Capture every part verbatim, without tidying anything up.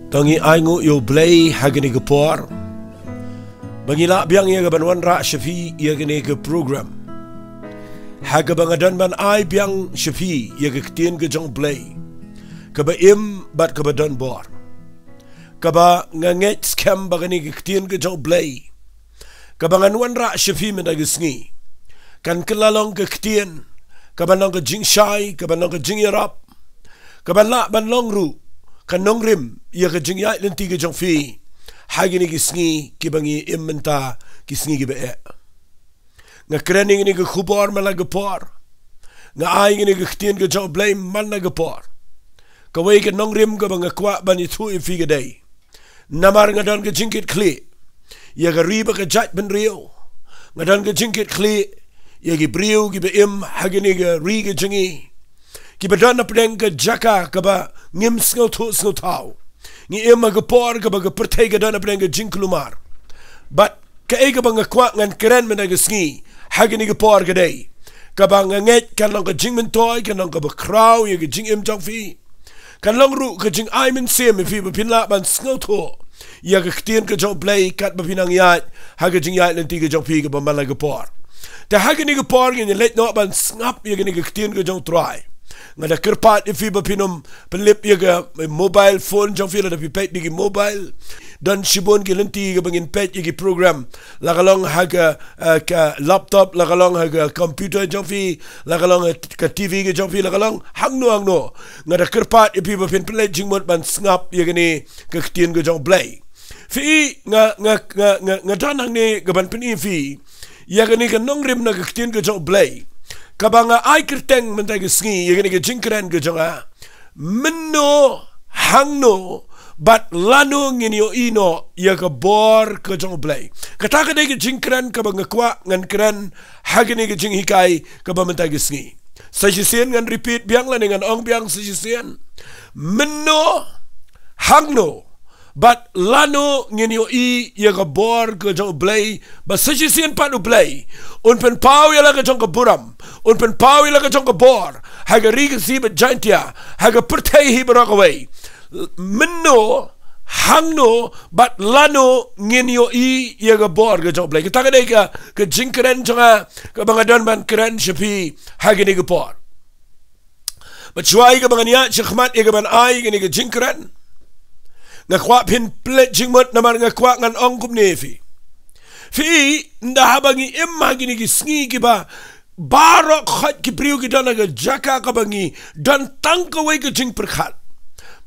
To ngi ai nguh ïa U Blei ha kane ka por ba ngi lah biang ïa ka ban wanrah sha phi ïa kane ka program, ha kaba nga don ban ai biang sha phi ïa ka ktien ka jong U Blei kaba im bad kaba don bor, kaba nga ngeit skhem ba kane ka ktien ka jong U Blei kaba ngan wanrah sha phi mynta ka sngi kan kylla long ka ktien kaban long ka jingshai, kaban long ka jingïarap, kaban lah ban long ruh ka nongrim ïa ka jingïaid lynti ka jong phi ha kine ki sngi kiba ngi im mynta, ki sngi kiba eh. Nga kren ïa kane ka khubor man la ka por, nga ai ïa kane ka ktien ka jong U Blei man la ka por. Kawei ka nongrim kaba nga kwah ban ïathuh ïa phi ka dei, namar nga don ka jingkitkhlieh ïa ka ri bad ka jaitbynriew. Nga don ka jingkitkhlieh ïa ki briew kiba im ha kane ka ri ka jong ngi, kiba don hapdeng ka jaka kaba ngim sngewthuh sngewthaw. Ngi im ha ka por kaba ka pyrthei ka don hapdeng ka jingkulmar. Bad kaei kaba nga kwah ngan kren mynta ka sngi ha kane ka por ka dei, kaba nga ngeit kan long ka jingmyntoi, kan long kaba khraw ïa ka jingim jong phi, kan long ruh ka jingai mynsiem ïa phi ba phin lah ban sngewthuh ïa ka ktien ka jong U Blei katba phi nang ïaid ha ka jingïaid lynti ka jong phi kaba man la ka por. Te ha kane ka por ngin ïa leit noh ban sngap ïa kane ka ktien ka jong U Trai. Nga da kyrpad ïa phi ba phin ym pynlip ïa ka mobile phone jong phi lada phi peit da ki mobile. Don shibun ki lynti kaba ngin peit ïa ki program, la ka long ha ka, eh, ka laptop, la ka long ha ka computer jong phi, la ka long ha ka T V ka jong phi, la ka long hangno hangno. Nga da kyrpad ïa phi ba phin pynleit jingmut ban sngap ïa kane ka ktien ka jong U Blei. Phi, nga, nga, nga, nga, nga don hangne kaban pyni ïa phi ïa kane ka nongrim na ka ktien ka jong U Blei kaba nga ai kyrteng mynta ka sngi ïa kane ka jingkren ka jong nga: Mynno, hangno bad lano ngin ïohi noh ïa ka bor ka jong U Blei? Kata ka dei ka jingkren kaba nga kwah ngan kren ha kane ka jinghikai kaba mynta ka sngi. Sa shisien ngan repeat biang lane ngan ong biang sa shisien: Mynno, hangno bad lano ngin ïohi ïa ka bor ka jong U Blei? Ba sa shisien pat U Blei un pynpaw ïa la ka jong ka burom, un pynpaw ïa la ka jong ka bor ha ka ri Khasi bad Jaintia, ha ka pyrthei hi baroh kawei. Mynno, hangno bad lano ngin ïohi ïa ka bor ka jong U Blei? Kata ka dei ka, ka jingkren jong nga kaba nga don ban kren sha phi ha kane ka por. Bad shuwa ïa kaba ngan ïaid shakhmat ïa kaban ai kane ka jingkren, nga kwah phin pynleit jingmut namar nga kwah ngan ong kumne ïa phi. Phi, ynda haba ngi im ha kine ki sngi kiba baroh khoit ki briew ki don ha ka jaka kaba ngi don tang kawei ka jingpyrkhat.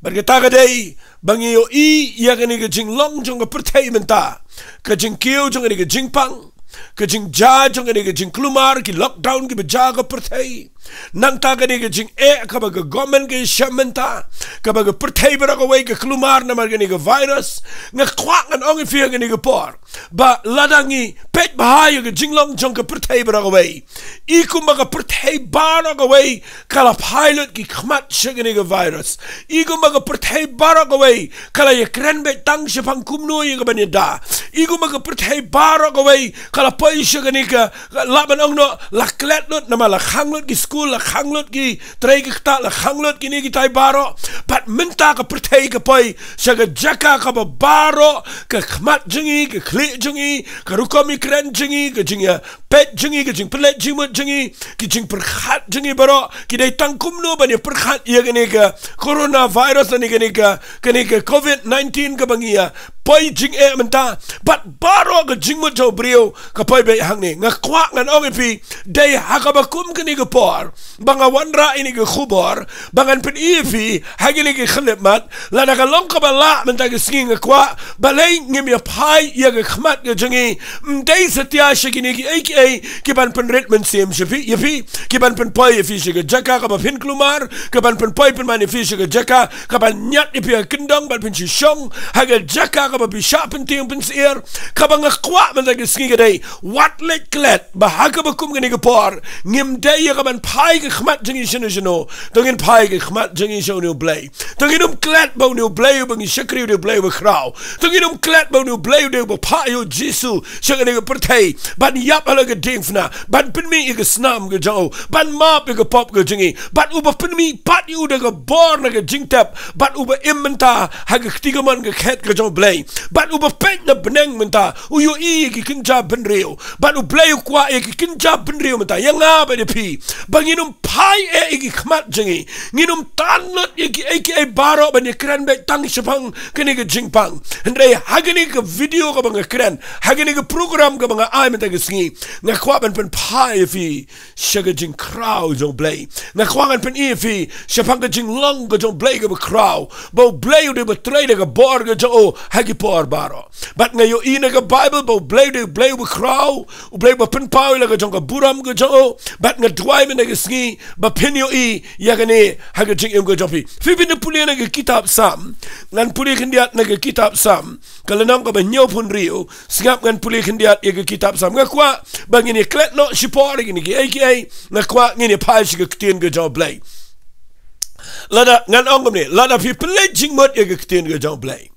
Bad kata ka dei ba ngi ïohi ïa kane ka jinglong jong ka pyrthei mynta, ka jingkiew jong kane ka jingpang, ka jingjia jong kane ka jingkulmar, ki lockdown kiba jia ha ka pyrthei. Nangta kane ka jingeh kaba ka government ka ïashem mynta, kaba ka pyrthei baroh kawei ka kulmar namar kane ka virus. Nga kwah ngan ong ïa phi ha kane ka por ba lada ngi peit bha ïa ka jinglong jong ka pyrthei baroh kawei, i kumba ka pyrthei baroh kawei ka la phai lut ki khmat sha kane ka virus. I kumba ka pyrthei baroh kawei ka la ïakren beit tang shaphang kumno ïa kaban ïada. I kumba ka pyrthei baroh kawei ka la poi sha kane ka, lah ban ong noh, la klet lut namar la khang lut ki skul, la khang lut ki trei ki ktah, la khang lut kine kitai baroh. Bad mynta ka pyrthei ka poi sha ka jaka kaba baroh ka khmat jong ngi, ka khlieh jong ngi, ka rukom ïakren jong ngi, ka jingïa peit jong ngi, ka jingpynleit jingmut jong ngi, ki jingpyrkhat jong ngi baroh ki dei tang kumno ban ïa pyrkhat ïa kane ka coronavirus lane kane ka, kane ka covid nineteen kaba ngi ïa poi jingeh mynta. Bad baroh ka jingmut jong u briew ka poi beit hangne. Nga kwah ngan ong ïa phi, dei ha kaba kum kane ka por ba nga wanrah ïa kane ka khubor ba ngan pyni ïa phi ha kine ki khyllipmat. Lada ka long kaba lah mynta ka sngi, nga kwah balei ngim ïa phai ïa ka khmat ka jong ngi. Ym dei satia sha kine kiei kiei kiban pynrit mynsiem sha phi, ïa phi, kiban pynpoi ïa phi sha ka jaka kaba phin kulmar, kaban pynpoi pynman ïa phi sha ka jaka kaban ñiad ïa phi ha kyndong bad phin shu shong ha ka jaka kaba phi shah pyntieng pynsyier. Kaba nga kwah mynta ka sngi ka dei, wat leit klet ba ha kaba kum kane ka por ngim dei ïa kaban phai ka khmat jong ngi shano shano. To ngin phai ka khmat jong ngi sha une u Blei. To ngin ym klet ba une u Blei uba ngi shakri u dei u Blei uba khraw. To ngin ym klet ba une u Blei u dei uba phah ïa u Jisu sha kane ka pyrthei ban ïap ha la diengphna, ban pynmih ïa ka snam ka jong u, ban map ïa ka pop ka jong ngi, bad uba pynmih pat ïa u da ka bor na ka jingtep, bad uba im mynta ha ka kti kamon ka khet ka jong U Blei, bad uba peit na bneng mynta, u ïohi ïa ki kynja bynriew, bad U Blei u kwah ïa ki kynja bynriew mynta, ïa nga bad ïa phi, ba ngin ym phai eh ïa ki khmat jong ngi, ngin ym tan lut ïa kiei kiei baroh ban ïakren beit tang shaphang kane ka jingpang. Hynrei ha kane ka video kaba nga kren, ha kane ka program kaba nga ai mynta ka sngi, nga kwah ban pynphai ïa phi sha ka jingkhraw jong U Blei. Nga kwah ngan pyni ïa phi shaphang ka jinglong ka jong U Blei kaba khraw, ba U Blei u dei ba trei da ka bor ka jong u ha ki por baroh. Bad nga ïohi na ka Baibl ba U Blei u dei U Blei uba khraw, U Blei uba pynpaw ïa la ka jong ka burom ka jong u. Bad nga duwai mynta ka sngi ba phin ïohi ïa kane ha ka jingim ka jong phi. Phi, phin ïa pule na ka kitab Salm. Ngan pule khyndiat na ka kitab Salm, ka lynnong kaba hynñiewphew hynriew. Sngap, ngan pule khyndiat ïa ka kitab Salm. Nga kwah ba ngin ïa klet noh shipor ïa kine kiei kiei. Nga kwah ngin ïa phai sha ka ktien ka jong U Blei. Lada, ngan ong kumne, lada phi pynleit jingmut ïa ka ktien ka jong U Blei,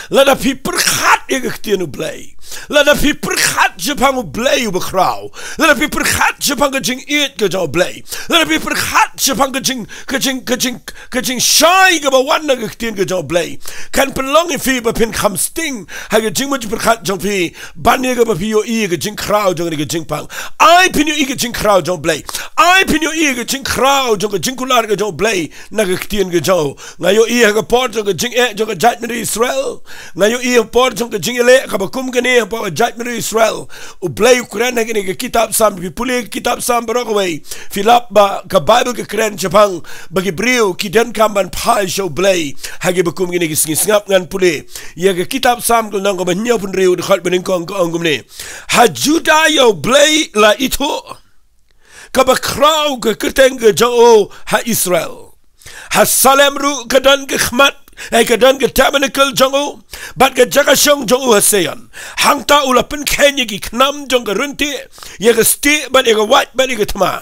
lada phi pyrkhat ïa ka ktien U Blei, lada phi pyrkhat shaphang U Blei uba khraw, lada phi pyrkhat shaphang ka jingïeit ka jong U Blei, lada phi pyrkhat shaphang ka jing, ka jing, ka jing, ka jingshai kaba wan na ka ktien ka jong U Blei, kan pynlong ïa phi ba phin kham sting ha ka jingmut jingpyrkhat jong phi, ban ïa kaba phi ïohi ïa ka jingkhraw jong kane ka jingpang. Ai phin ïohi ka jingkhraw jong U Blei. Ai phin ïohi ka jingkhraw jong ka jingkular ka jong U Blei na ka ktien ka jong u. Nga ïohi ha ka por jong ka jingeh jong ka jaitbynriew Israel. Nga ïohi ha ka por jong ka jingïaleh kaba kum kane ha ka jaitbynriew Israel. U Blei u kren ha kane ka kitab Salm, phi pule ka kitab Salm baroh kawei, phi lap ba ka Baibl ka kren shaphang ba ki briew ki donkam ban phai sha U Blei ha kiba kum kine ki sngi. Sngap, ngan pule ïa ka kitab Salm ka lynnong kaba hynñiewphew hynriew, dkhot banyngkong, ka ong kumne: Ha Judah ïa U Blei la ithuh, kaba khraw ka kyrteng ka jong u ha Israel. Ha Salem ruh ka don ka khmat, eh, ka don ka tabernacle jong u, bad ka jaka shong jong u ha Sion. Hangta u la pynkheiñ ïa ki khnam jong ka ryntieh, ïa ka stieh bad ïa ka wait bad ïa ka thma.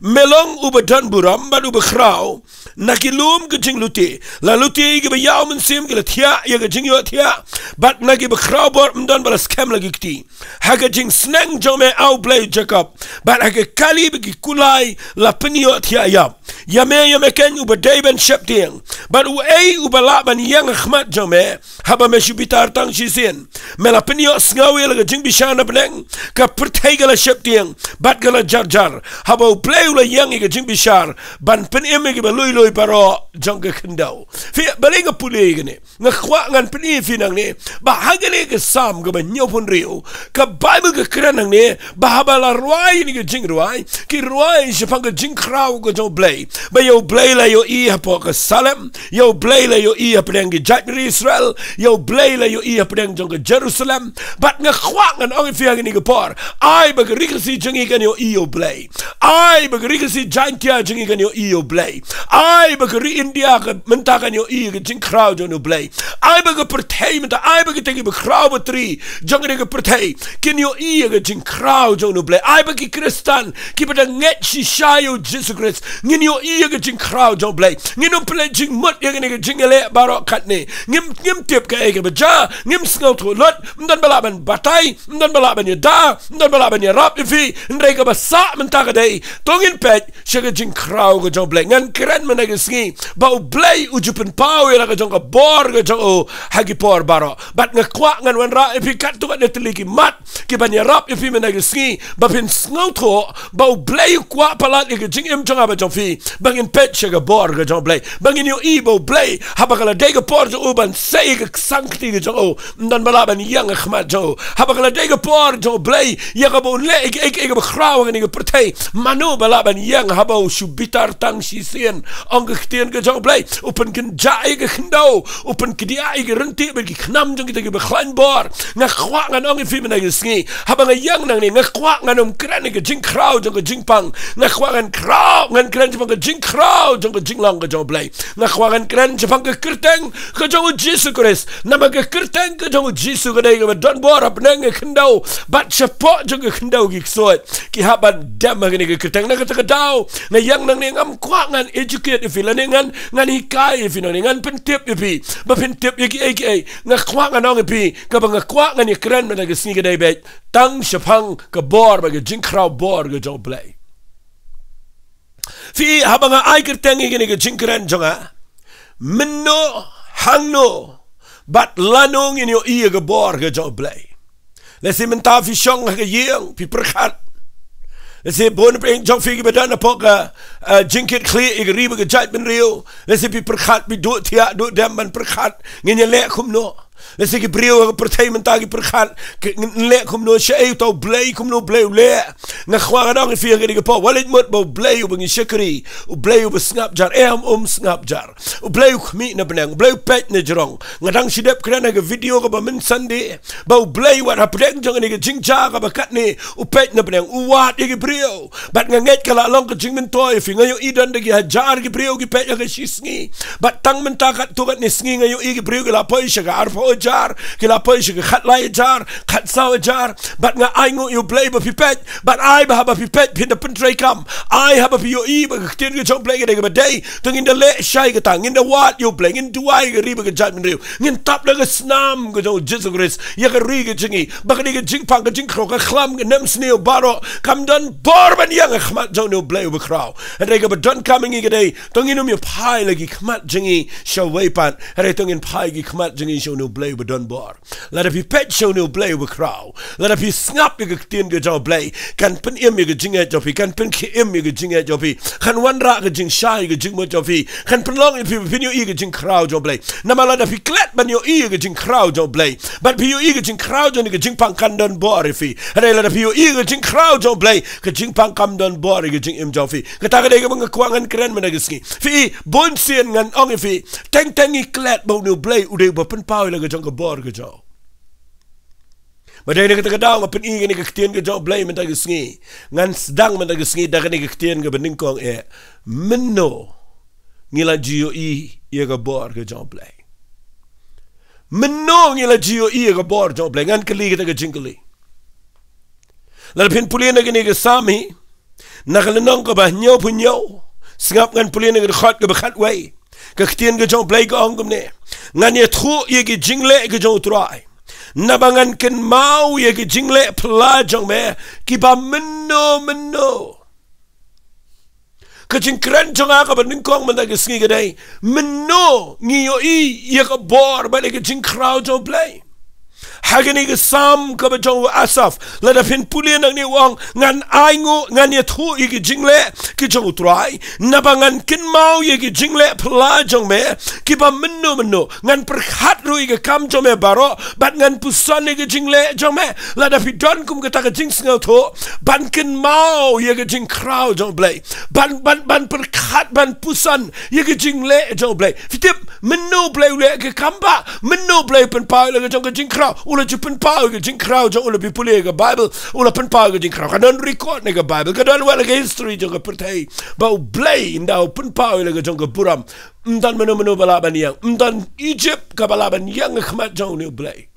Me long uba don burom bad uba khraw. Na ki lum ka jinglute la lute ïa kiba ïaw mynsiem, ki la thiah ïa ka jingïohthiah, bad na kiba khraw bor ym don ba la skhem la ki kti. Ha ka jingsneng jong me, A U Blei Jakob, bad ha ka kali bad ki kulai la pynïohthiah ïap. Ïa me, ïa me keiñ uba dei ban sheptieng, bad uei uba lah ban ïeng ha khmat jong me? Haba me shu bitar tang shisien, me la pynïohsngew ïa la ka jingbishar na bneng. Ka pyrthei ka la sheptieng bad ka la jarjar, haba U Blei u la ïeng ïa ka jingbishar ban pynim ïa kiba lui lui baroh jong ka khyndew. Phi, balei nga pule ïa kane? Nga kwah ngan pyni ïa phi nangne ba ha kane ka Salm kaba hynñiewphew hynriew, ka Baibl ka kren nangne ba haba la rwai ïa kane ka jingrwai, ki rwai shaphang ka jingkhraw ka jong U Blei, ba ïa U Blei la ïohi hapoh ka Salem, ïa U Blei la ïohi hapdeng ki jaitbynriew Israel, ïa U Blei la ïohi hapdeng jong ka Jerusalem. Bad nga kwah ngan ong ïa phi ha kane ka por, ai ba ka Ri Khasi jong ngi kan ïohi ïa U Blei. Ai ba ka Ri Khasi Jaintia jong ngi kan ïohi ïa U Blei. Ai ba ka ri India ka mynta kan ïohi ïa ka jingkhraw jong U Blei. Ai ba ka pyrthei mynta, ai ba kita kiba khraw batri jong kane ka pyrthei kin ïohi ïa ka jingkhraw jong U Blei. Ai ba ki Khristan kiba dang ngeit shisha ïa U Jisu Khrist ngin ïohi ïa ka jingkhraw jong U Blei. Ngin ym pynleit jingmut ïa kane ka jingïaleh baroh katne. Ngim, ngim tip kaei kaba jia, ngim sngewthuh lut, ym don ba lah ban batai, ym don ba lah ban ïada, ym don ba lah ban ïarap ïa phi. Hynrei kaba sah mynta ka dei, to ngin peit sha ka jingkhraw ka jong U Blei. Ngan kren mynta ka sngi ba U Blei u ju pynpaw ïa la ka jong ka bor ka jong u ha ki por baroh. Bad nga kwah ngan wanrah ïa phi katto katne tylli ki mat kiban ïarap ïa phi mynta ka sngi ba phin sngewthuh ba U Blei u kwah palat ïa ka jingim jong nga bad jong phi, ba ngin peit sha ka bor ka jong U Blei, ba ngin ïohi ba U Blei, haba ka la dei ka por jong u ban sei ïa ka ksangkti ka jong u, ym don ba lah ban ïeng ha khmat jong u. Haba ka la dei ka por jong U Blei ïa kaba un leh ïa kaei kaei kaba khraw ha kane ka pyrthei, mano ba lah ban ïeng haba u shu bitar tang shisien? Ong ka ktien ka jong U Blei, u pynkynjah ïa ka khyndew, u pynkdiah ïa ka ryntieh bad ki khnam jong kita kiba khlaiñ bor. Nga kwah ngan ong ïa phi mynta ka sngi, haba nga ïeng nangne, nga kwah ngan ym kren ïa ka jingkhraw jong ka jingpang. Nga kwah ngan khraw, ngan kren shaphang ka jingkhraw jong ka jinglong ka jong U Blei. Nga kwah ngan kren shaphang ka kyrteng ka jong U Jisu Khrist. Namar ka kyrteng ka jong U Jisu ka dei kaba don bor ha bneng ha khyndew bad shapoh jong ka khyndew ki ksuid ki hap ban dem ha kane ka kyrteng. Na kata ka daw nga ïeng nangne, ngam kwah ngan educate ïa phi lane ngan, ngan hikai ïa phi nangne, ngan pyntip ïa phi ba phin tip ïa kiei kiei. Nga kwah ngan ong ïa phi, kaba nga kwah ngan ïakren mynta ka sngi ka dei beit tang shaphang ka bor bad ka jingkhraw bor ka jong U Blei. Phi, haba nga ai kyrteng ïa kane ka jingkren jong nga, mynno, hangno bad lano ngin ïohi ïa ka bor ka jong U Blei? Lehse mynta phi shong ha ka ïing, phi pyrkhat. Lehse bun pyrshah jong phi kiba don hapoh ka, eh, jingkit khlieh ïa ka ri bad ka jaitbynriew. Lehse phi pyrkhat, phi duh thiah duh dem ban pyrkhat, ngin ïaleh kumno? Lehse ki briew ha ka pyrthei mynta ki pyrkhat, ki, ngin leh kumno, shaei uta U Blei, kumno U Blei u leh? Nga kwah ngan ong ïa phi ha kane ka por, wat leit mut ba U Blei uba ngi shakri, U Blei uba sngap jar, em, um sngap jar. U Blei u khmih na bneng, U Blei u peit na jrong. Nga dang shu dep kren ha ka video kaba mynsan de ba U Blei wat hapdeng jong kane ka jingjia kaba katne u peit na bneng, u wad ïa ki briew. Bad nga ngeit ka la long ka jingmyntoi ïa phi. Nga ïohi don da ki hajar ki briew ki peit ha ka shisngi. Bad tang mynta katto katne sngi nga ïohi ki briew ki la poi sha ka arphew hajar, ki la poi sha ka khatlai hajar, khatsaw hajar. Bad nga ainguh ïa U Blei ba phi peit. Bad ai ba haba phi peit phin da pyntreikam. Ai haba phi ïohi ba ka ktien ka jong U Blei ka dei kaba dei, to ngin da leh shai kata, ngin da wad ïa U Blei, ngin duwai ïa ka ri bad ka jaitbynriew, ngin tap da ka snam ka jong U Jisu Khrist ïa ka ri ka jong ngi, ba kane ka jingpang ka jingkhraw ka khlam ka nemsniew baroh kam don bor ban ïeng ha khmat jong une U Blei uba khraw. Hynrei kaba donkam ïa ngi ka dei, to ngin ym ïa phai la ki khmat jong ngi sha uwei pat, hynrei to ngin phai ki khmat jong ngi sha une U Blei uba don bor. Lada phi peit sha une U Blei uba khraw, lada phi sngap ïa ka ktien ka jong U Blei, kan pynim ïa ka jingngeit jong phi, kan pynkhie im ïa ka jingngeit jong phi, kan wanrah ka jingshai ïa ka jingmut jong phi, kan pynlong ïa phi ba phin ïohi ïa ka jingkhraw jong U Blei. Namar lada phi klet ban ïohi ïa ka jingkhraw jong U Blei bad phi ïohi ïa ka jingkhraw jong kane ka jingpang, kan don bor ïa phi. Hynrei lada phi ïohi ïa ka jingkhraw jong U Blei, ka jingpang kam don bor ïa ka jingim jong phi. Kata ka dei kaba nga kwah ngan kren mynta ka sngi. Phi, bunsien ngan ong ïa phi, teng teng ngi klet ba une U Blei u dei uba pynpaw ïa la ka jong ka bor ka jong u. Ba dei na kata ka daw nga pyni kane ka ktien ka jong U Blei mynta ka sngi. Ngan sdang mynta ka sngi da kane ka ktien kaba nyngkong, eh, mynno ngi la ju ïohi ïa ka bor ka jong U Blei? Mynno ngi la ju ïohi ïa ka bor jong U Blei? Ngan kylli kata ka jingkylli. Lada phin pule na kane ka Salm hi, na ka lynnong kaba hynñiewphew hynñiew, sngap, ngan pule na ka dkhot kaba khatwei. Ka ktien ka jong U Blei ka ong kumne: Ngan ïathuh ïa ki jingleh ki jong U Trai, naba ngan kynmaw ïa ki jingleh phylla jong me kiba mynno mynno. Ka jingkren jong nga kaba nyngkong mynta ka sngi ka dei, mynno ngi ïohi ïa ka bor bad ïa ka jingkhraw jong U Blei? Ha kane ka Salm kaba jong u Asaph, lada phin pule nangne u ong, ngan ainguh, ngan ïathuh ïa ki jingleh ki jong U Trai, naba ngan kynmaw ïa ki jingleh phylla jong me kiba mynno mynno. Ngan pyrkhat ruh ïa ka kam jong me baroh bad ngan puson ïa ka jingleh jong me. Lada phi don kum kata ka jingsngewthuh ban kynmaw ïa ka jingkhraw jong U Blei, ban, ban, ban pyrkhat, ban puson ïa ka jingleh jong U Blei, phi tip mynno U Blei u leh ka kam ba, mynno U Blei u pynpaw ïa la ka jong ka jingkhraw? U la ju pynpaw ïa ka jingkhraw jong u. Lada phi pule ïa ka Bible, u la pynpaw ïa ka jingkhraw. Ka don record na ka Bible, ka don wat la ka history jong ka pyrthei ba U Blei ynda u pynpaw ïa la ka jong ka burom, ym don mynno mynno ba lah ban ïeng, ym don Egypt kaba lah ban ïeng ha khmat jong une U Blei.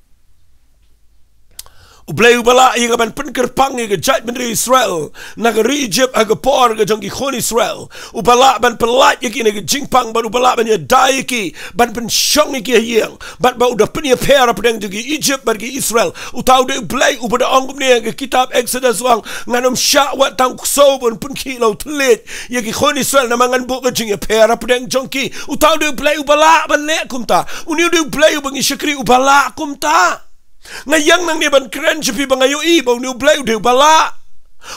U Blei uba lah ïa ka ban pynkyrpang ïa ka jaitbynriew Israel na ka ri Egypt ha ka por ka jong ki khun Israel. Uba lah ban pyllait ïa ki na ka jingpang bad uba lah ban ïada ïa ki ban pynshong ïa ki ha ïing. Bad ba u da pynïapher hapdeng jong ki Egypt bad ki Israel. Uta u dei U Blei uba da ong kumne ha ka kitab Exodus, u ong, ngan ym shah wat tang ksew ban pynkhih la u thylliej ïa ki khun Israel namar ngan buh ka jingïapher hapdeng jong ki. Uta u dei U Blei uba lah ban leh kumta. Une u dei U Blei uba ngi shakri uba lah kumta. Nga ïeng nangne ban kren sha phi ba nga ïohi ba une U Blei u dei uba lah.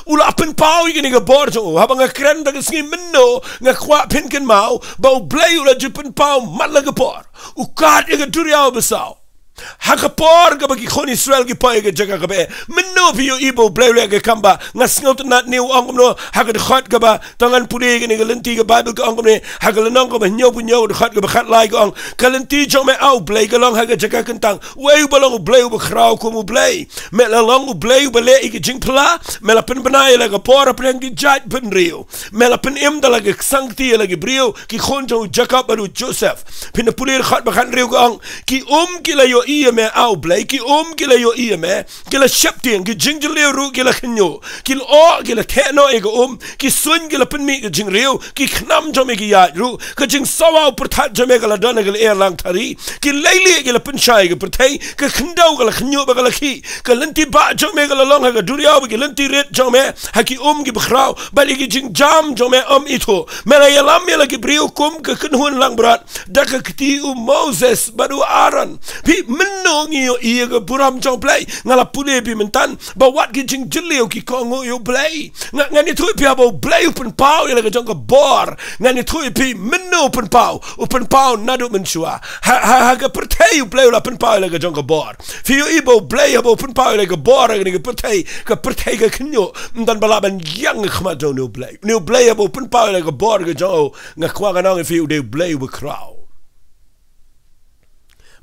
U la pynpaw ïa kane ka bor jong u. Haba nga kren da ka sngi mynno, nga kwah phin kynmaw ba U Blei u la ju pynpaw man la ka por. U kat ïa ka duriaw basaw. Ha ka por kaba ki khun Israel ki poi ha ka jaka kaba eh, mynno phi ïohi ba U Blei u leh ka kam ba nga sngewtynnat? Ne u ong kumno ha ka dkhot kaba, tang ngan pule kane ka lynti ka Baibl ka ong kumne, ha ka lynnong kaba hynñiewphew hynñiew dkhot kaba khatlai ka ong, ka lynti jong me, A U Blei, ka long ha ka jaka kyntang. Uei uba long U Blei uba khraw kum U Blei? Me la long U Blei uba leh ïa ka jingphla, me la pynbna ïa la ka por hapdeng ki jaitbynriew. Me la pynim da la ka ksangkti ïa la ki briew, ki khun jong u Jakob bad u Joseph. Phin da pule dkhot ba khathynriew ka ong, ki um ki la ïohi ïa me, A U Blei, ki um ki la ïohi ïa me, ki la sheptieng, ki jingjylliew ruh ki la khynñiuh, ki la oh, ki la theh noh ïa ka um, ki suiñ ki la pynmih ka jingriew, ki khnam jong me ki ïaid ruh, ka jingsawa u pyrthat jong me ka la don ha ka lyer langthari, ki leilieh ki la pynshai ïa ka pyrthei, ka khyndew ka la khynñiuh bad ka la khih, ka lynti bah jong me ka la long ha ka duriaw bad ki lynti rit jong me ha ki um kiba khraw, bad ïa ki jingjam jong me ym ithuh. Me la ïalam ïa la ki briew kum ka kynhun langbrot da ka kti u Moses bad u Aaron. Phi, mynno ngi ïohi ïa ka burom jong U Blei? Nga la pule phi mynta ba wat ki jingjylliew ki kohnguh ïa U Blei. Nga, ngan ïathuh ïa phi, haba U Blei u pynpaw ïa la ka jong ka bor, ngan ïathuh ïa phi mynno u pynpaw. U pynpaw naduh mynshuwa. Ha, ha, ha ka pyrthei U Blei u la pynpaw ïa la ka jong ka bor. Phi ïohi ba U Blei haba u pynpaw ïa la ka bor ha kane ka pyrthei, ka pyrthei ka khynñiuh. Ym don ba lah ban ïeng ha khmat jong une U Blei. Une U Blei haba u pynpaw ïa la ka bor ka jong u, nga kwah ngan ong ïa phi, u dei U Blei uba khraw.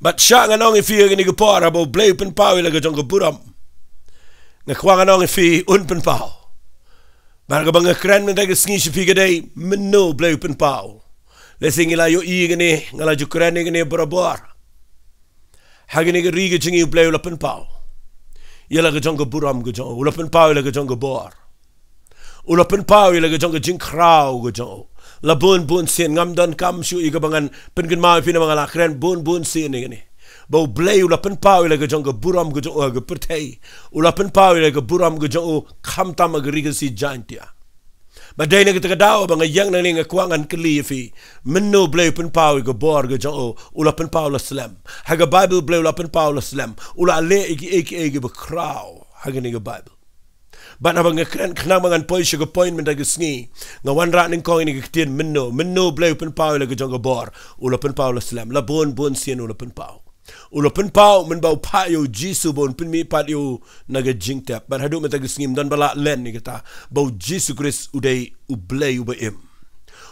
Bad shah ngan ong ïa phi ha kane ka por, haba U Blei u pynpaw ïa la ka jong ka burom, nga kwah ngan ong ïa phi, un pynpaw. Bad kaba nga kren mynta ka sngi sha phi ka dei, mynno U Blei u pynpaw? Lehse ngi la ïohi ïa kane, nga la ju kren ïa kane barabor. Ha kane ka ri ka jong ngi U Blei u la pynpaw ïa la ka jong ka burom ka jong u, u la pynpaw ïa la ka jong ka bor. U la pynpaw ïa la ka jong ka jingkhraw ka jong u. La bun bun sien, ngam donkam shuh ïa kaba ngan pynkynmaw ïa phi namar nga la kren bun bun sien ïa kane, ba U Blei u la pynpaw ïa la ka jong ka burom ka jong u ha ka pyrthei. U la pynpaw ïa la ka burom ka jong u khamtam ha ka ri Khasi Jaintia. Bad dei na kata ka daw ba nga ïeng nangne, nga kwah ngan kylli ïa phi, mynno U Blei u pynpaw ïa ka bor ka jong u? U la pynpaw la slem. Ha ka Baibl U Blei u la pynpaw la slem. U la leh ïa kiei kiei kiba khraw ha kane ka Baibl. Bad haba nga kren, khnang ba ngan poi sha ka point mynta ka sngi, nga wanrah nyngkong ïa kane ka ktien mynno. Mynno U Blei u pynpaw ïa la ka jong ka bor? U la pynpaw la slem. La bun bun sien u la pynpaw. U la pynpaw mynba u phah ïa U Jisu ba un pynmihpat ïa u na ka jingtep. Bad haduh mynta ka sngi ym don ba lah len ïa kata, ba U Jisu Khrist u dei U Blei uba im,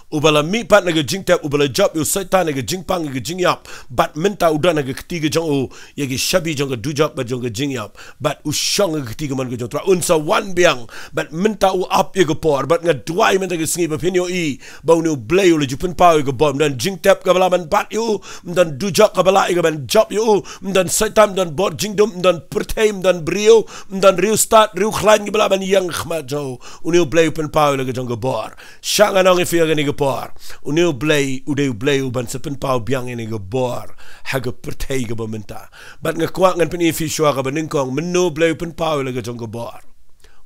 uba la mihpat na ka jingtep, uba la jop ïa u Soitan na ka jingpang, na ka jingïap. Bad mynta u don ha ka kti ka jong u ïa ki shabi jong ka dujok bad jong ka jingïap. Bad u shong ha ka kti kamon ka jong U Trai, un sa wan biang. Bad mynta u ap ïa ka por. Bad nga duwai mynta ka sngi ba phin ïohi ba une U Blei u la ju pynpaw ïa ka bor. Ym don jingtep kaba lah ban bat ïa u, ym don dujok kaba lah ïa ka ban jop ïa u, ym don Soitan, ym don bor jingdum, ym don pyrthei, ym don briew, ym don riewstad riewkhlaiñ kiba lah ban ïeng ha khmat jong u. Une U Blei u pynpaw ïa la ka jong ka bor. Shah ngan ong ïa phi ha kane ka por, une U Blei u dei U Blei uban sa pynpaw biang ïa kane ka bor ha ka pyrthei kaba mynta. Bad nga kwah ngan pyni ïa phi shuwa kaba nyngkong, mynno U Blei u pynpaw ïa la ka jong ka bor?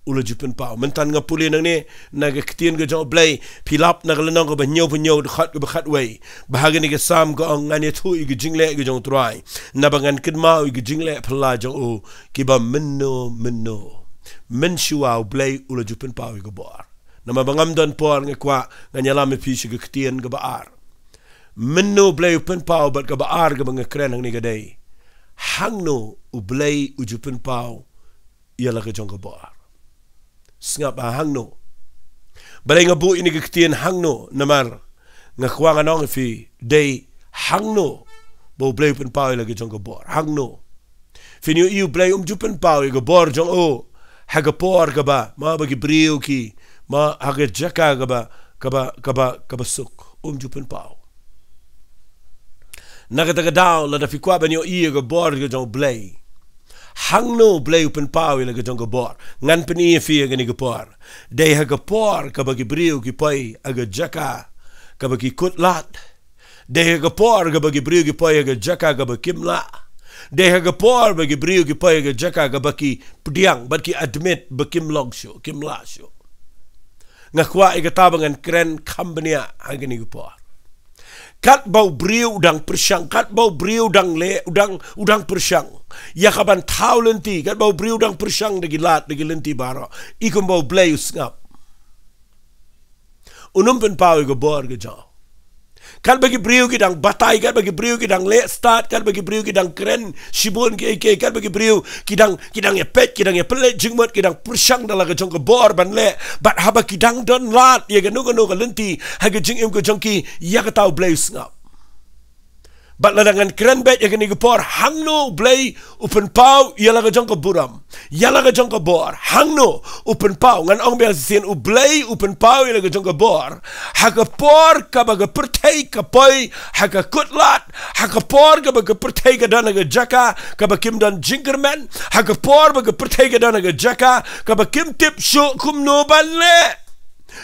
U la ju pynpaw. Mynta nga pule nangne na ka ktien ka jong U Blei, phi lap na ka lynnong kaba hynñiewphew hynñiew, dkhot kaba khatwei, ba ha kane ka Salm ka ong, ngan ïathuh ïa ka jingleh ka jong U Trai, naba ngan kynmaw ïa ka jingleh phylla jong u kiba mynno mynno. Mynshuwa U Blei u la ju pynpaw ïa ka bor. Namar ba ngam don por, nga kwah ngan ïalam ïa phi sha ka ktien kaba ar. Mynno U Blei u pynpaw? Bad kaba ar kaba nga kren hangne ka dei, hangno U Blei u ju pynpaw ïa la ka jong ka bor? Sngap, ha hangno? Balei nga buh ïa kane ka ktien hangno? Namar nga kwah ngan ong ïa phi, dei hangno ba U Blei u pynpaw ïa la ka jong ka bor? Hangno? Phin ïohi U Blei um ju pynpaw ïa ka bor jong u ha ka por kaba, ma, ba ki briew ki, ma, ha ka jaka kaba, kaba, kaba, kaba suk. Um ju pynpaw. Na kata ka daw, lada phi kwah ban ïohi ïa ka bor ka jong U Blei, hangno U Blei u pynpaw ïa la ka jong ka bor, ngan pyni ïa phi ha kane ka por. Dei ha ka por kaba ki briew ki poi ha ka jaka kaba ki kut lad. Dei ha ka por kaba ki briew ki poi ha ka jaka kaba kim lah. Dei ha ka por ba ki briew ki poi ha ka jaka kaba ki pdiang bad ki admit ba kim long shuh, kim lah shuh. Nga kwah ïa kata ba ngan kren kham bniah ha kane ka por. Katba u briew u dang pyrshang, katba u briew u dang leh, u dang, u dang pyrshang ïa kaban thaw lynti, katba u briew u dang pyrshang da ki lad, da ki lynti baroh, i kumba U Blei u sngap. Un ym pynpaw ïa ka bor ka jong u. Katba ki briew ki dang batai, katba ki briew ki dang leh stad, katba ki briew ki dang kren shibun kiei kiei, katba ki briew ki dang, ki dang ïa peit, ki dang ïa pynleit jingmut, ki dang pyrshang da la ka jong ka bor ban leh, bad haba ki dang don lad ïa kano kano ka lynti ha ka jingim ka jong ki, ïa kata U Blei u sngap. Bad lada ngan kren beit ïa kane ka por, hangno U Blei u pynpaw ïa la ka jong ka burom, ïa la ka jong ka bor? Hangno u pynpaw? Ngan ong biang shisien, U Blei u pynpaw ïa la ka jong ka bor ha ka por kaba ka pyrthei ka poi ha ka kut lad, ha ka por kaba ka pyrthei ka don ha ka jaka kaba kim don jingkyrmen, ha ka por ba ka pyrthei ka don ha ka jaka kaba kim tip shuh kumno ban leh.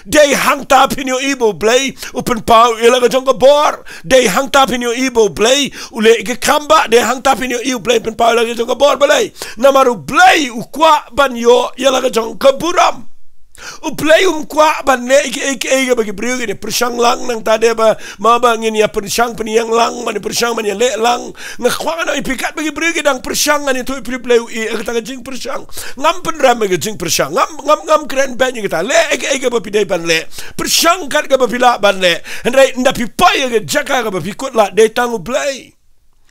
Dei hangta phin ïohi ba U Blei u pynpaw ïa la ka jong ka bor. Dei hangta phin ïohi ba U Blei u leh ïa ka kam bah. Dei hangta phin ïohi U Blei u pynpaw ïa la ka jong ka bor. Balei? Namar U Blei u kwah ban ïoh ïa la ka jong ka burom. U Blei um kwah ban leh ïa kiei kiei kaba ki briew kin ïa pyrshang lang. Nangta de ba ma ba ngin ïa pyrshang pynïeng lang, ban ïa pyrshang ban ïa leh lang. Nga kwah ngan ong ïa phi, katba ki briew ki dang pyrshang, ngan ïathuh ïa phi, U Blei u ïeh ïa kata ka jingpyrshang. Ngam pynrem ïa ka jingpyrshang, ngam, ngam, ngam kren beiñ ïa kata. Leh ïa kiei kiei kaba phi dei ban leh, pyrshang kat kaba phi lah ban leh. Hynrei ynda phi poi ha ka jaka kaba phi kut lad, dei tang U Blei.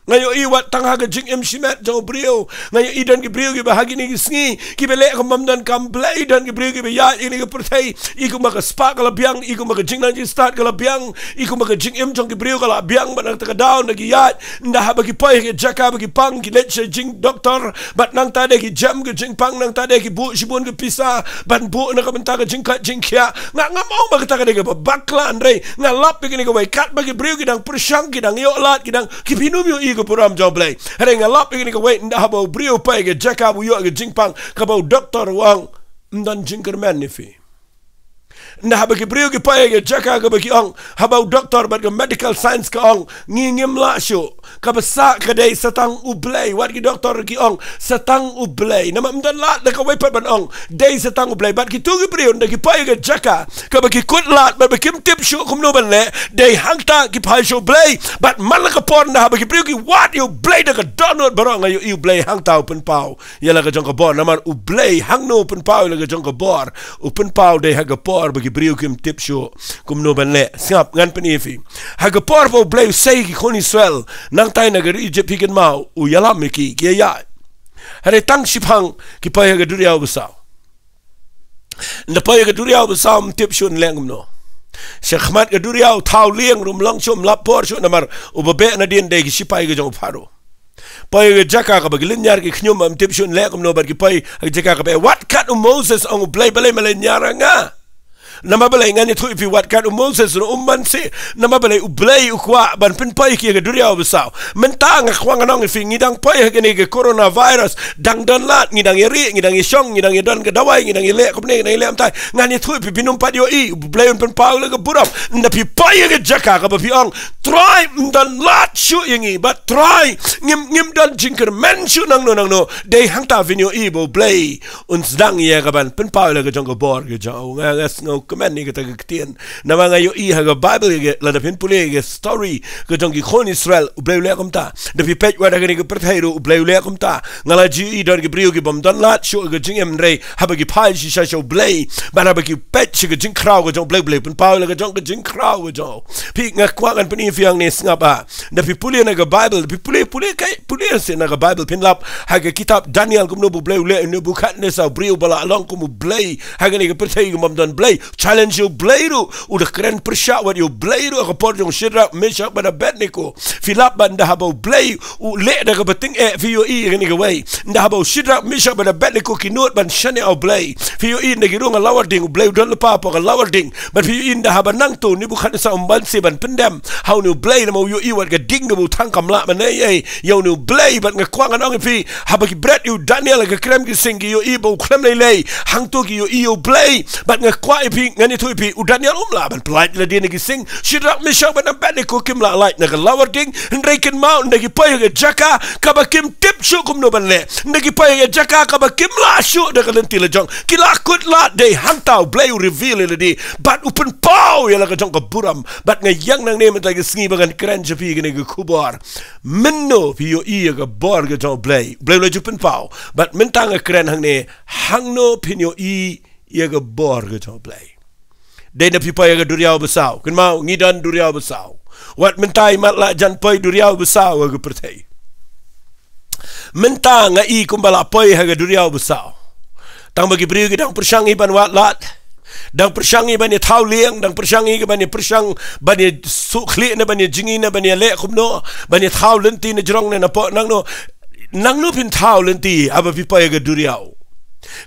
Nga ïohi wat tang ha ka jingim shimet jong u briew. Nga ïohi don ki briew kiba ha kine ki sngi kiba leh kum bym don kam blei, don ki briew kiba ïaid ïa kane ka pyrthei i kumba ka spah ka la biang, i kumba ka jingnang jingstad ka la biang, i kumba ka jingim jong ki briew ka la biang. Bad nangta ka daw ynda ki ïaid, ynda haba ki poi ha ka jaka ba ki pang, ki leit sha jingdoktor, bad nangta de ki jem ka jingpang, nangta de ki buh shibun ka pisa ban buh na ka bynta ka jingkoit jingkhiah. Nga, ngam ong ba kata ka dei kaba bakla, hynrei nga lap ïa kane kawei, katba ki briew ki dang pyrshang, ki dang ïoh lad, ki dang, ki phin ym ïohi ka burom jong u Blei. Hynrei nga lap ïa kane kawei, ynda haba u briew u poi ha ka jaka ba u ïoh ka jingpang, kaba u doktor u ong, ym don jingkyrmen ïa phi. Ynda haba ki briew ki poi ha ka jaka kaba ki ong, haba u doktor bad ka medical science ka ong, ngi ngim lah shuh, kaba sah ka dei sa tang u Blei. Wat ki doktor ki ong sa tang u Blei. Namar ym don lad da kawei pat ban ong, dei sa tang u Blei. Bad kito ki briew ynda ki poi ha ka jaka kaba ki kut lad bad ba kim tip shuh kumno ban leh, dei hangta ki phai sha u Blei. Bad man la ka por ynda haba ki briew ki wad ïa u Blei da ka dohnud baroh, nga ïohi u Blei hangta u pynpaw ïa la ka jong ka bor. Namar u Blei hangno u pynpaw ïa la ka jong ka bor? U pynpaw dei ha ka por ba ki briew kim tip shuh kumno ban leh. Sngap, ngan pyni ïa phi. Ha ka por ba u Blei u sei ki khun Israel nangta na ka ri Egypt, phi kynmaw, u ïalam ïa ki, ki ïaid. Hynrei tang shiphang ki poi ha ka duriaw basaw. Ynda poi ha ka duriaw basaw, ym tip shuh yn leh kumno. Sha khmat ka duriaw, thaw lieng ruh ym long shuh, ym lap por shuh, namar uba beh nadien dei ki shipai ka jong u Pharaoh. Poi ha ka jaka kaba ki lynñiar ki khñium, ym tip shuh yn leh kumno, bad ki poi ha ka jaka kaba eh. Wat kat u Moses ong, u Blei, balei me lynñiar ha nga? Namar balei? Ngan ïathuh ïa phi. Wat kat u Moses ruh um banse. Namar balei? U Blei u kwah ban pynpoi ki ha ka duriaw basaw. Mynta nga kwah ngan ong ïa phi, ngi dang poi ha kane ka coronavirus, dang don lad, ngi dang ïa rieh, ngi dang ïa shong, ngi dang ïa don ka dawai, ngi dang ïa leh kumne, ngi dang ïa leh kumtai. Ngan ïathuh ïa phi, phin ym pat ïohi, u Blei un pynpaw la ka burom. Ynda phi poi ha ka jaka kaba phi ong, Trai, ym don lad shuh ïa ngi, bad Trai, ngim, ngim don jingkyrmen shuh nangno nangno, dei hangta phin ïohi ba u Blei un sdang ïa ka ban pynpaw la ka jong ka bor ka jong u. Nga, nga sngewkmen ïa kata ka ktien. Namar nga ïohi ha ka Bible, ïa ka, lada phin pule ïa ka story ka jong ki khun Israel, u Blei u leh kumta. Da phi peit wat ha kane ka pyrthei ruh, u Blei u leh kumta. Nga la ju ïohi don ki briew ki bym don lad shuh ha ka jingim, hynrei haba ki phai shisha sha u Blei, bad haba ki peit sha ka jingkhraw ka jong u Blei, u Blei u pynpaw la ka jong ka jingkhraw ka jong u. Phi, nga kwah ngan pyni ïa phi hangne, sngap ah. Da phi pule na ka Bible, da phi pule, pule kai, pule seh na ka Bible, phin lap ha ka kitab Daniel kumno ba u Blei u leh ïa u Nebukhadnessar, u briew ba la long kum u blei ha kane ka pyrthei, kum bym don blei. Challenge ïa u Blei ruh, u da kren pyrshah wat ïa u Blei ruh ha ka por jong u Shadrach, Meshach bad Abednego. Phi lap ba ynda haba u Blei u leh da kaba tyngeh, phi ïohi ïa kane kawei. Ynda haba u Shadrach, Meshach bad Abednego ki nud ban shaniah ïa u Blei, phi ïohi ynda ki rung ha lawar ding, u Blei u don lypa hapoh ka lawar ding. Bad phi ïohi ynda haba nangto u Nebukhadnessar um banse ban pyndem ha une u blei, namar u ïohi wat ka ding kaba u thang kam lah ban leh ei ei ïa une u blei. Bad nga kwah ngan ong ïa phi, haba ki bret ïa u Daniel ha ka krem ki sing, ki ïohi ba u khlem lei lei. Hangto ki ïohi ïa u Blei. Bad nga kwah ïa phi, ngan ïathuh ïa phi, u Daniel um lah ban pyllait lade na ki sing. Shadrach, Meshach bad Abednego kim lah lait na ka lawar ding. Hynrei kynmaw, ynda ki poi ha ka jaka kaba kim tip shuh kumno ban leh, ynda ki poi ha ka jaka kaba kim lah shuh da ka lynti la jong, ki la kut lad, dei hangta u Blei u reveal ïa lade bad u pynpaw ïa la ka jong ka burom. Bad nga ïeng nangne mynta ka sngi ba ngan kren sha phi kane ka khubor. Mynno phi ïohi ïa ka bor ka jong u Blei, u Blei u la ju pynpaw. Bad mynta nga kren hangne, hangno phin ïohi ïa ka bor ka jong u Blei? Dei ynda phi poi ha ka duriaw basaw. Kynmaw, ngi don duriaw basaw. Wat mynta i matlah jan poi duriaw basaw ha ka pyrthei. Mynta nga i kumba la poi ha ka duriaw basaw. Tang ba ki briew ki dang pyrshang i ban wad lad. Dang pyrshang i ban ïa thaw liang, dang pyrshang i ban ïa pyrshang ban ïa suk khlieh ne ban ïa jngi ne ban ïa leh kumno, ban ïa thaw lynti na jrong ne na pok nangno. Nangno phin thaw lynti haba phi poi ha ka duriaw.